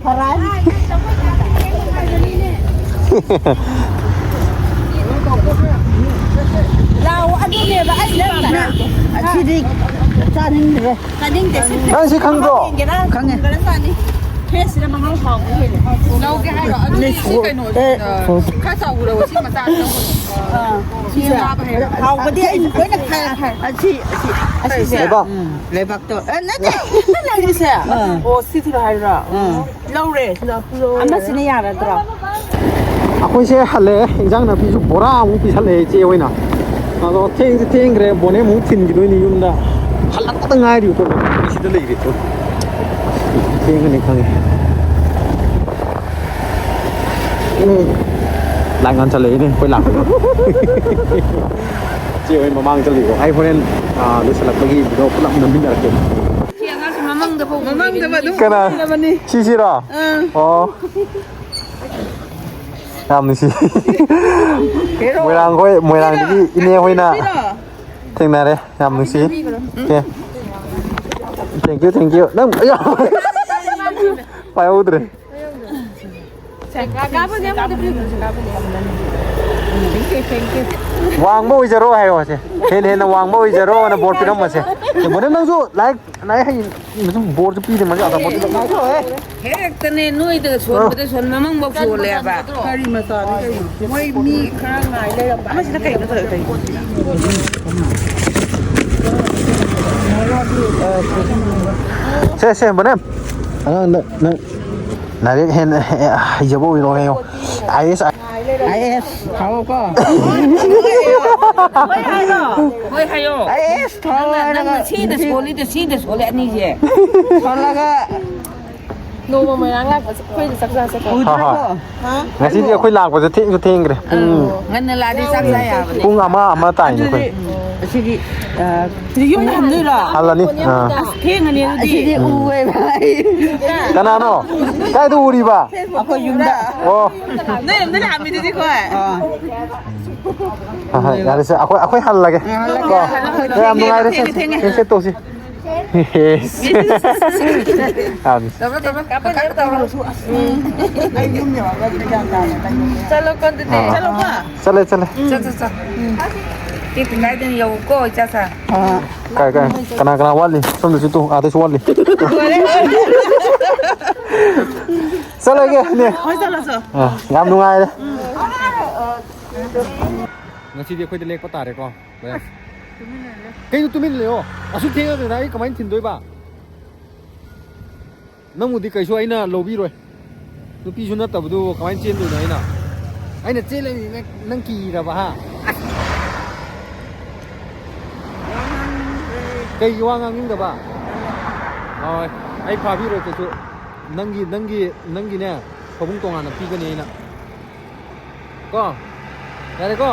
ꯂꯥꯛꯑꯣ, ꯑꯗꯨꯅꯦꯕ ꯑꯩ ꯅꯪ ꯆꯥꯅꯤꯡꯗꯦ꯫ ꯆꯥꯅꯤꯡꯗ꯭ꯔꯦ꯫ ꯆꯥꯅꯤꯡꯗꯦ꯫ ꯁꯤ ꯅꯪ ꯁꯤ ꯈꯪꯗ꯭ꯔꯣ? ꯌꯦꯡꯒꯦꯔꯥ? ꯈꯪꯉꯦ꯫ ꯈꯪꯗ꯭ꯔꯥ ꯆꯥꯅꯤ꯫ ꯐ꯭ꯔꯦꯁꯁꯤꯅ ꯃꯍꯥꯎ ꯍꯥꯎꯕ ꯍꯦꯜꯂꯦ꯫ ꯂꯧꯒꯦ ꯍꯥꯏꯔꯣ? ꯑꯗꯨꯗꯤ ꯁꯤ ꯀꯩꯅꯣ, ꯑꯦ꯫ ꯑ, ꯈꯔ ꯆꯥꯎꯕ ꯂꯧꯑꯣ, ꯁꯤ ꯃꯆꯥꯗꯣ ꯂꯧꯒꯅꯨ꯫ ꯑꯥ꯫ ꯁꯤ ꯆꯥꯕ ꯍꯩꯔꯣꯏ꯫ ꯍꯥꯎꯕꯗꯤ ꯑꯩ ꯂꯣꯏꯅ ꯈꯥꯏ, ꯈꯥꯏ꯫ ꯑꯁꯤ, ꯑꯁꯤ, ꯑꯁꯤꯁꯦ꯫ ꯂꯩꯕꯥꯛ꯫ ꯎꯝ, ꯂꯩꯕꯥꯛꯇꯣ꯫ ꯑ, ꯅꯠꯇꯦ꯫ ꯅꯪꯒꯤꯁꯦ? ꯑꯥ꯫ ꯑꯣ, ꯁꯤꯁꯤꯔꯣ ꯍꯥꯏꯔꯣ? ꯑꯥ꯫ ꯂꯧꯔꯦ, ꯁꯤꯅ ꯄꯨꯔꯣ꯫ ꯑꯃꯁꯤꯅ ꯌꯥꯔꯗ꯭ꯔꯣ? ꯑꯩꯈꯣꯏꯁꯦ ꯍꯜꯂꯛꯑꯦ꯫ ꯏꯟꯖꯥꯡ ꯅꯥꯄꯤꯁꯨ ꯕꯣꯔꯥ ꯑꯃꯨꯛ ꯄꯤꯁꯜꯂꯛꯑꯦ ꯏꯆꯦ ꯍꯣꯏꯅ꯫ ꯑꯗꯣ ꯊꯦꯡꯁꯨ ꯊꯦꯡꯈ꯭ꯔꯦ, ꯕꯣꯅꯦ ꯑꯃꯨꯛ ꯊꯤꯟꯈꯤꯗꯣꯏꯅꯤ ꯌꯨꯝꯗ꯫ ꯍꯜꯂꯛꯄꯗ ꯉꯥꯏꯔꯤꯕꯀꯣ, ꯁꯤꯗ ꯂꯩꯔꯤꯀꯣ꯫ ꯊꯦꯡꯒꯅꯤ ꯈꯪꯉꯦ꯫ ꯎꯝ꯫ ꯂꯥꯏ ꯉꯥꯟ ꯆꯠꯂꯛꯏꯅꯦ ꯑꯩꯈꯣꯏ ꯂꯥꯛꯄꯗꯣ꯫ ꯏꯆꯦ ꯍꯣꯏ ꯃꯃꯥꯡ ꯆꯠꯂꯤꯀꯣ꯫ ꯑꯩ ꯍꯣꯔꯦꯟ, ꯑꯥ, ꯂꯣꯏꯁꯤꯜꯂꯛꯄꯒꯤ ꯚꯤꯗꯤꯑꯣ ꯄꯨꯂꯞ ꯅꯝꯃꯤꯟꯅꯔꯛꯀꯦ꯫ ꯁꯤ ꯑꯉꯥꯡꯁꯤ ꯃꯃꯥꯡꯗ ꯐꯥꯎ ꯃꯃꯥꯡꯗ ꯑꯗꯨꯝ ꯀꯅꯥ? ꯂꯩꯔꯕꯅꯤ꯫ ꯁꯤꯁꯤꯔꯣ? ꯑꯥ꯫ ꯑꯣ꯫ ꯌꯥꯝ ꯅꯨꯡꯁꯤ꯫ ꯍꯦꯔꯣ꯫ ꯃꯣꯏꯔꯥꯡꯈꯣꯏ, ꯃꯣꯏꯔꯥꯡꯗꯒꯤ ꯏꯅꯦ ꯍꯣꯏꯅ꯫ ꯁꯤꯔꯣ? ꯊꯦꯡꯅꯔꯦ꯫ ꯌꯥꯝ ꯅꯨꯡꯁꯤ꯫ ꯄꯤꯈ꯭ꯔꯣ꯫ Okay. Thank you, thank you꯫ ꯅꯪ, ꯑꯌꯥ꯫ ꯄꯥꯏꯍꯧꯗ꯭ꯔꯦ꯫ ꯋꯥꯡꯕ ꯑꯣꯏꯖꯔꯣ ꯍꯥꯏꯌꯣ ꯁꯦ꯫ ꯍꯦꯟꯅ ꯍꯦꯟꯅ ꯋꯥꯡꯕ ꯑꯣꯏꯖꯔꯣꯅ ꯕꯣꯔ ꯄꯤꯔꯝꯕꯁꯦ꯫ ꯕꯣꯔꯗ ꯅꯪꯁꯨ ꯂꯥꯏꯔꯤꯛ ꯂꯥꯏꯔꯤꯛ ꯍꯩ-, ꯁꯨꯝ ꯕꯣꯔꯁꯨ ꯄꯤꯗꯦ, ꯃꯁꯤ ꯑꯆꯥꯄꯣꯠꯇꯨꯗ꯫ ꯉꯥꯏꯈꯣ, ꯑꯦ꯫ ꯍꯦꯛꯇꯅꯦ, ꯅꯣꯏꯗ ꯁꯣꯟꯕꯗ ꯁꯣꯟ ꯃꯃꯪ ꯕꯧ ꯁꯣꯜꯂꯦꯕ꯫ ꯀꯔꯤ ꯃꯆꯥꯅꯤ ꯀꯩꯅꯣ? ꯃꯣꯏ ꯃꯤ ꯈꯔ ꯉꯥꯏ ꯂꯩꯔꯝꯕ꯫ ꯑꯃꯁꯤꯅ ꯀꯩꯅꯣ ꯇꯧꯔꯤꯗꯣ? ꯁꯦ, ꯁꯦ, ꯕꯣꯅꯦ꯫ ꯑꯉꯥꯡꯗ ꯅꯪ ꯂꯥꯏꯔꯤꯛ ꯍꯦꯟꯅ ꯍꯩꯖꯕ ꯑꯣꯏꯔꯣ ꯍꯥꯏꯌꯣ꯫ ꯑꯥꯏ ꯑꯦꯁ꯫ ꯑꯥꯏ ꯑꯦꯁ ꯊꯥꯎꯀꯣ꯫ ꯍꯣꯏ ꯍꯥꯏꯌꯣ꯫ ꯍꯣꯏ ꯍꯥꯏꯌꯣ꯫ ꯑꯥꯏ ꯑꯦꯁ ꯊꯥꯎ ꯅꯪꯅ, ꯍꯥꯏꯔꯒ ꯅꯪꯅ ꯁꯤꯗ ꯁꯣꯜꯂꯤꯗ ꯁꯤꯗ ꯁꯣꯜꯂꯦ ꯑꯅꯤꯁꯦ꯫ ꯁꯣꯜꯂꯒ ꯅꯣꯡꯃ ꯃꯣꯏꯔꯥꯡ ꯂꯥꯛꯄꯁꯦ ꯑꯩꯈꯣꯏꯗ ꯆꯥꯛ ꯆꯥꯁꯦꯀꯣ꯫ ꯍꯣꯏ, ꯍꯣꯏ꯫ ꯍꯥ? ꯉꯁꯤꯗꯤ ꯑꯩꯈꯣꯏ ꯂꯥꯛꯄꯁꯦ ꯊꯦꯡꯁꯨ ꯊꯦꯡꯈ꯭ꯔꯦ꯫ ꯄꯨꯡ, ꯑꯥ, ꯉꯟꯅ ꯂꯥꯛꯑꯗꯤ ꯆꯥꯛ ꯆꯥ ꯌꯥꯕꯅꯦ꯫ ꯄꯨꯡ ꯑꯃ, ꯑꯃ ꯇꯥꯏꯅꯦ ꯑꯗꯨꯗꯤ ꯑꯩꯈꯣꯏ꯫ ꯁꯤꯗꯤ, ꯑ, ꯁꯤꯗꯤ ꯌꯨꯝꯗ ꯍꯟꯗꯣꯏꯔꯣ? ꯍꯜꯂꯅꯤ꯫ ꯑꯥ꯫ ꯑꯁ, ꯊꯦꯡꯉꯅꯤ ꯑꯗꯨꯗꯤ꯫ ꯑꯁꯤꯗꯤ ꯎꯋꯦꯕ ꯑꯩ꯫ ꯀꯅꯥꯅꯣ? ꯀꯥꯏꯗ ꯎꯔꯤꯕ? ꯑꯩꯈꯣꯏ ꯌꯨꯝꯗ꯫ ꯑꯣ꯫ ꯅꯣꯏ ꯌꯨꯝꯗ ꯂꯥꯛꯑꯝꯃꯤꯗꯨꯗꯤ ꯑꯩꯈꯣꯏ꯫ ꯑꯥ꯫ ꯍꯣꯏ, ꯍꯣꯏ, ꯌꯥꯔꯦꯁꯦ꯫ ꯑꯩꯈꯣꯏ, ꯑꯩꯈꯣꯏ ꯍꯜꯂꯒꯦ꯫ ꯑꯥ, ꯍꯜꯂꯒꯦ, ꯀꯣ꯫ ꯍꯜꯂꯒꯦ꯫ ꯍꯣꯏ, ꯌꯥꯝ ꯅꯨꯡꯉꯥꯏꯔꯦ꯫ ꯊꯦꯡꯉꯦ, ꯊꯦꯡꯉꯦ꯫ ꯁꯦ, ꯁꯦ, ꯇꯣꯛꯁꯤ꯫ ꯌꯥꯝ ꯇꯧꯔꯣ, ꯇꯧꯔꯣ꯫ ꯀꯥꯄꯟ ꯇꯧꯔꯣ꯫ ꯎꯝ꯫ ꯆꯠꯂꯣꯀꯣ ꯑꯗꯨꯗꯤ꯫ ꯑꯥ꯫ ꯆꯠꯂꯣꯀꯣ꯫ ꯆꯠꯂꯦ, ꯆꯠꯂꯦ꯫ ꯎꯝ꯫ ꯆꯠ, ꯆꯠ, ꯆꯠ꯫ ꯎꯝ꯫ ꯁꯤ ꯀꯥꯏꯗꯅꯣ ꯌꯧꯀꯣ, ꯏꯆꯥ ꯁꯥ꯫ ꯑꯥ꯫ ꯀꯥꯏ, ꯀꯥꯏ? ꯀꯅꯥ, ꯀꯅꯥ ꯋꯥꯠꯂꯤ? ꯁꯣꯝꯗꯁꯨ ꯇꯨ, ꯑꯥꯗꯁꯨ ꯋꯥꯠꯂꯤ꯫ ꯂꯣꯏꯔꯦ꯫ ꯆꯠꯂꯒꯦ, ꯏꯅꯦ꯫ ꯍꯣꯏ, ꯆꯠꯂꯣ, ꯆꯠꯂꯣ꯫ ꯑꯥ, ꯌꯥꯝ ꯅꯨꯡꯉꯥꯏꯔꯦ꯫ ꯎꯝ꯫ ꯉꯁꯤꯗꯤ ꯑꯩꯈꯣꯏꯗ ꯂꯦꯛꯄ ꯇꯥꯔꯦꯀꯣ꯫ ꯀꯩꯅꯣ ꯇꯨꯃꯤꯟ ꯂꯩꯌꯣ? ꯑꯁꯨꯛ ꯊꯦꯡꯉꯀꯥꯟꯗ ꯑꯩ ꯀꯃꯥꯏꯅ ꯊꯤꯟꯗꯣꯏꯕ? ꯅꯪꯕꯨꯗꯤ ꯀꯩꯁꯨ ꯑꯩꯅ ꯂꯧꯕꯤꯔꯣꯏ꯫ ꯅꯨꯄꯤꯁꯨ ꯅꯠꯇꯕꯗꯨ ꯀꯃꯥꯏꯅ ꯆꯦꯟꯗꯣꯏꯅꯣ ꯑꯩꯅ? ꯑꯩꯅ ꯆꯦꯜꯂꯅꯤ ꯅꯪ, ꯅꯪ ꯀꯤꯔꯕ, ꯍꯥ? ꯀꯩꯒꯤ ꯋꯥ ꯉꯥꯡꯅꯤꯡꯗꯕ? ꯍꯣꯏ, ꯑꯩ ꯐꯥꯕꯤꯔꯣꯏ ꯀꯩꯁꯨ꯫ ꯅꯪꯒꯤ, ꯅꯪꯒꯤ, ꯅꯪꯒꯤꯅꯦ, ꯐꯃꯨꯡ ꯇꯣꯉꯥꯟꯅ ꯄꯤꯒꯅꯤ ꯑꯩꯅ꯫ ꯀꯣ? ꯌꯥꯔꯦꯀꯣ?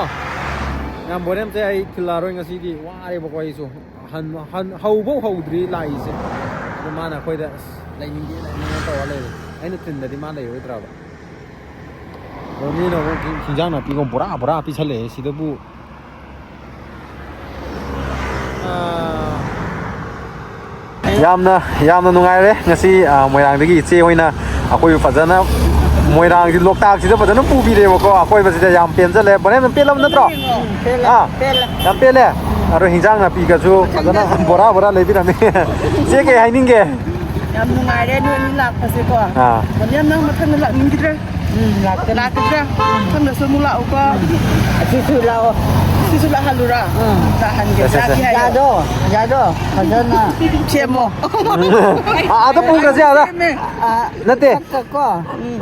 ꯌꯥꯝ ꯕꯣꯔꯦꯝꯁꯦ ꯑꯩ ꯊꯤꯜꯂꯛꯑꯔꯣꯏ ꯉꯁꯤꯗꯤ꯫ ꯋꯥꯔꯦꯕꯀꯣ ꯑꯩꯁꯨ꯫ ꯍꯟ-, ꯍꯟ-, ꯍꯧꯕꯧ ꯍꯧꯗ꯭ꯔꯤ ꯂꯥꯛꯏꯁꯦ꯫ ꯑꯗꯣ ꯃꯥꯅ ꯑꯩꯈꯣꯏꯗ, "ꯑꯁ, ꯂꯩꯅꯤꯡꯗꯦ, ꯂꯩꯅꯤꯡꯗꯦ" ꯇꯧꯔ ꯂꯩꯔꯦ꯫ ꯑꯩꯅ ꯊꯤꯟꯗꯗꯤ ꯃꯥ ꯂꯩꯔꯣꯏꯗ꯭ꯔꯕ? ꯑꯗꯣ ꯃꯤꯅ ꯑꯃꯨꯛ ꯍꯤꯟꯖꯥꯡ ꯅꯥꯄꯤꯒ ꯕꯣꯔꯥ ꯕꯣꯔꯥ ꯄꯤꯁꯜꯂꯛꯑꯦ꯫ ꯁꯤꯗꯕꯨ ꯑꯥ꯫ ꯌꯥꯝꯅ, ꯌꯥꯝꯅ ꯅꯨꯡꯉꯥꯏꯔꯦ ꯉꯁꯤ, ꯑꯥ, ꯃꯣꯏꯔꯥꯡꯗꯒꯤ ꯏꯆꯦ ꯍꯣꯏꯅ ꯑꯩꯈꯣꯏꯕꯨ ꯐꯖꯅ ꯃꯣꯏꯔꯥꯡꯒꯤ ꯂꯣꯛꯇꯥꯛꯁꯤꯗ ꯐꯖꯅ ꯄꯨꯕꯤꯔꯦꯕꯀꯣ꯫ ꯑꯀꯣꯏꯕꯁꯤꯗ ꯌꯥꯝ ꯄꯦꯟꯖꯜꯂꯦ꯫ ꯕꯣꯔꯦꯟ ꯑꯗꯨꯝ ꯄꯦꯜꯂꯕ ꯅꯠꯇ꯭ꯔꯣ? ꯎꯝ, ꯄꯦꯜꯂꯦ, ꯑꯥ? ꯄꯦꯜꯂꯦ꯫ ꯌꯥꯝ ꯄꯦꯜꯂꯦ? ꯎꯝ꯫ ꯑꯗꯣ ꯍꯤꯟꯖꯥꯡ ꯅꯥꯄꯤꯒꯁꯨ ꯐꯖꯅ ꯃꯊꯪꯗ ꯕꯣꯔꯥ ꯕꯣꯔꯥ ꯂꯩꯕꯤꯔꯝꯃꯦ꯫ ꯏꯆꯦ ꯀꯩ ꯍꯥꯏꯅꯤꯡꯒꯦ? ꯌꯥꯝ ꯅꯨꯡꯉꯥꯏꯔꯦ ꯅꯣꯏ ꯑꯅꯤ ꯂꯥꯛꯄꯁꯦꯀꯣ꯫ ꯑꯥ꯫ ꯕꯣꯔꯦꯟ ꯅꯪ ꯃꯊꯪꯗ ꯂꯥꯛꯅꯤꯡꯈꯤꯗ꯭ꯔꯦ? ꯎꯝ, ꯂꯥꯛꯀꯅꯤ꯫ ꯂꯥꯛꯀꯗ꯭ꯔꯥ? ꯎꯝ꯫ ꯃꯊꯪꯗꯁꯨ ꯑꯃꯨꯛ ꯂꯥꯛꯎꯀꯣ꯫ ꯎꯝ꯫ ꯑꯁꯤꯁꯨ ꯂꯥꯛꯑꯣ꯫ ꯑꯁꯤꯁꯨ ꯂꯥꯛꯍꯜꯂꯨꯔꯥ? ꯎꯝ꯫ ꯂꯥꯛꯍꯟꯒꯦ꯫ ꯁꯦ, ꯁꯦ, ꯁꯦ꯫ ꯆꯥꯒꯦ ꯍꯥꯏꯔꯣ? ꯌꯥꯗꯣ, ꯌꯥꯗꯣ, ꯐꯖꯅ꯫ ꯁꯦꯝꯃꯣ꯫ ꯑꯥ, ꯑꯥꯗ ꯄꯨꯈ꯭ꯔꯁꯦ, ꯑꯥꯗ꯫ ꯁꯦꯝꯃꯦ꯫ ꯑꯥ, ꯅꯠꯇꯦ꯫ ꯆꯠꯀꯀꯣ꯫ ꯎꯝ꯫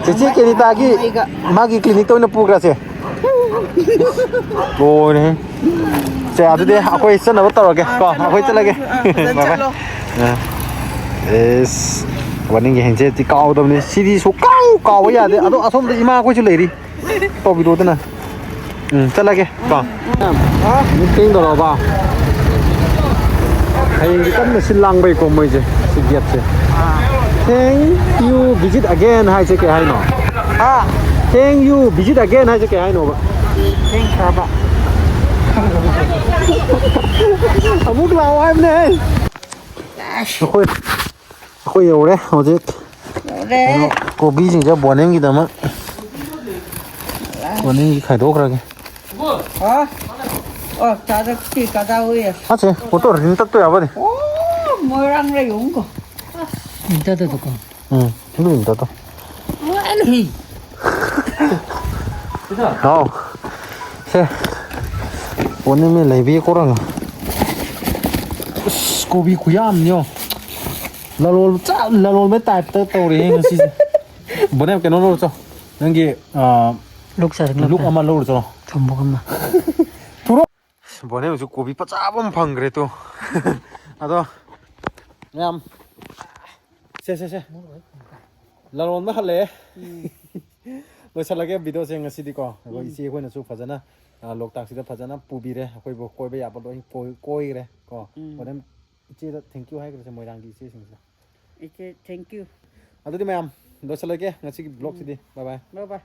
ꯆꯤꯆꯦ ꯀꯦꯅꯤꯇꯥꯒꯤ ꯑꯩꯒ꯫ ꯃꯥꯒꯤ ꯀ꯭ꯂꯤꯅꯤꯛꯇ ꯑꯣꯏꯅ ꯄꯨꯈ꯭ꯔꯁꯦ꯫ ꯂꯣꯏꯔꯦꯍꯦ꯫ ꯁꯦ, ꯑꯗꯨꯗꯤ ꯑꯩꯈꯣꯏ ꯆꯠꯅꯕ ꯇꯧꯔꯒꯦ ꯑꯥ, ꯀꯣ꯫ ꯆꯠꯂꯣ, ꯑꯩꯈꯣꯏ ꯆꯠꯂꯒꯦ꯫ ꯑꯥ, ꯐꯖꯅ ꯕꯥꯏ ꯕꯥꯏ꯫ ꯆꯠꯂꯣ꯫ ꯑꯥ꯫ ꯑꯦꯁ, ꯋꯥꯔꯅꯤꯡꯒꯤ ꯍꯦꯟꯁꯦꯠꯇꯤ ꯀꯥꯎꯗꯕꯅꯤ꯫ ꯁꯤꯗꯤ ꯁꯨꯛꯀꯥꯎ ꯀꯥꯎꯕ ꯌꯥꯗꯦ꯫ ꯑꯗꯣ ꯑꯁꯣꯝꯗ ꯏꯃꯥ ꯑꯩꯈꯣꯏꯁꯨ ꯂꯩꯔꯤ꯫ ꯇꯧꯕꯤꯔꯣꯗꯅ꯫ ꯎꯝ, ꯆꯠꯂꯒꯦ ꯀꯣ꯫ ꯃꯤꯇꯤꯡ ꯇꯧꯔꯕ? ꯍꯌꯦꯡꯗꯤ ꯀꯟꯅ ꯁꯤꯜ ꯂꯥꯡꯕꯩꯀꯣ ꯃꯣꯏꯁꯦ, ꯁꯤ ꯒꯦꯠꯁꯦ꯫ Thank you, visit again ꯍꯥꯏꯁꯦ ꯀꯩ ꯍꯥꯏꯅꯣ? ꯍꯥ? Thank you, visit again ꯍꯥꯏꯁꯦ ꯀꯩ ꯍꯥꯏꯅꯣꯕ? ꯊꯦꯡꯈ꯭ꯔꯕ꯫ ꯑꯃꯨꯛ ꯂꯥꯛꯑꯣ ꯍꯥꯏꯕꯅꯦ꯫ ꯑꯩꯈꯣꯏ ꯑꯩꯈꯣꯏ ꯌꯧꯔꯦ ꯍꯧꯖꯤꯛ꯫ ꯌꯧꯔꯦ꯫ ꯀꯩꯅꯣ, ꯀꯣꯕꯤꯁꯤꯡꯁꯦ ꯕꯣꯅꯦꯝꯒꯤꯗꯃꯛ꯫ ꯕꯣꯅꯦꯝꯒꯤ ꯈꯥꯏꯗꯣꯛꯈ꯭ꯔꯒꯦ꯫ ꯍꯥ? ꯑꯣ, ꯆꯥꯗꯛꯇꯤ ꯀꯗꯥ ꯍꯨꯏ? ꯑꯁꯦ, ꯃꯣꯇꯣꯔ ꯔꯤꯡ ꯇꯠꯇꯣꯏ ꯌꯥꯕꯅꯤ꯫ ꯑꯣ, ꯃꯣꯏꯔꯥꯡ ꯂꯩꯌꯣꯡꯀꯣ꯫ ꯏꯟꯇꯗꯗꯀꯣ꯫ ꯎꯝ, ꯁꯤꯗ ꯔꯤꯡ ꯇꯠꯇꯣ꯫ ꯍꯥꯎ꯫ ꯁꯦ꯫ ꯕꯣꯅꯦꯝ ꯂꯩꯕꯤ ꯀꯣꯔꯪ꯫ ꯑꯁ, ꯀꯣꯕꯤ ꯈꯨꯌꯥꯝꯅꯤꯌꯣ꯫ ꯂꯂꯣꯟ ꯆꯞ ꯂꯂꯣꯟꯕ ꯇꯥꯏꯞꯇ ꯇꯧꯔꯦꯍꯦ ꯉꯁꯤꯁꯦ꯫ ꯕꯣꯅꯦꯝ ꯀꯩꯅꯣ ꯂꯧꯔꯨꯆꯣ꯫ ꯅꯪꯒꯤ, ꯑ, ꯂꯨꯛ ꯆꯥꯔꯤꯛ ꯂꯨꯛ ꯂꯧꯕ꯫ ꯑꯃ ꯂꯧꯔꯨꯆꯣ꯫ ꯊꯨꯝꯃꯣꯛ ꯑꯃ꯫ ꯊꯨꯔꯣ꯫ ꯑꯁ, ꯕꯣꯅꯦꯝꯁꯨ ꯀꯣꯕꯤ ꯐꯖꯕ ꯑꯃ ꯐꯪꯈ꯭ꯔꯦ ꯇꯨ꯫ ꯑꯗꯣ, ꯃꯌꯥꯝ, ꯁꯦ, ꯁꯦ, ꯁꯦ꯫ ꯂꯂꯣꯟꯕ ꯍꯜꯂꯛꯑꯦ꯫ ꯎꯝ꯫ ꯂꯣꯏꯁꯤꯜꯂꯒꯦ ꯚꯤꯗꯤꯑꯣꯁꯦ ꯉꯁꯤꯗꯤꯀꯣ꯫ ꯑꯩꯈꯣꯏ ꯎꯝ꯫ ꯏꯆꯦ ꯑꯩꯈꯣꯏꯅꯁꯨ ꯐꯖꯅ, ꯑ, ꯂꯣꯛꯇꯥꯛꯁꯤꯗ ꯐꯖꯅ ꯄꯨꯕꯤꯔꯦ꯫ ꯑꯩꯈꯣꯏꯕꯨ ꯀꯣꯏꯕ ꯌꯥꯕ ꯂꯣꯏ ꯀꯣꯏ-, ꯀꯣꯏꯈ꯭ꯔꯦ ꯀꯣ꯫ ꯎꯝ꯫ ꯍꯣꯔꯦꯟ ꯏꯆꯦꯗ thank you ꯍꯥꯏꯈ꯭ꯔꯁꯦ, ꯃꯣꯏꯔꯥꯡꯒꯤ ꯏꯆꯦꯁꯤꯡꯁꯤꯗ꯫ ꯏꯆꯦ, thank you꯫ ꯑꯗꯨꯗꯤ ꯃꯌꯥꯝ, ꯂꯣꯏꯁꯤꯜꯂꯒꯦ ꯉꯁꯤꯒꯤ ꯎꯝ꯫ Vlogꯁꯤꯗꯤ꯫ Bye bye꯫ Bye bye꯫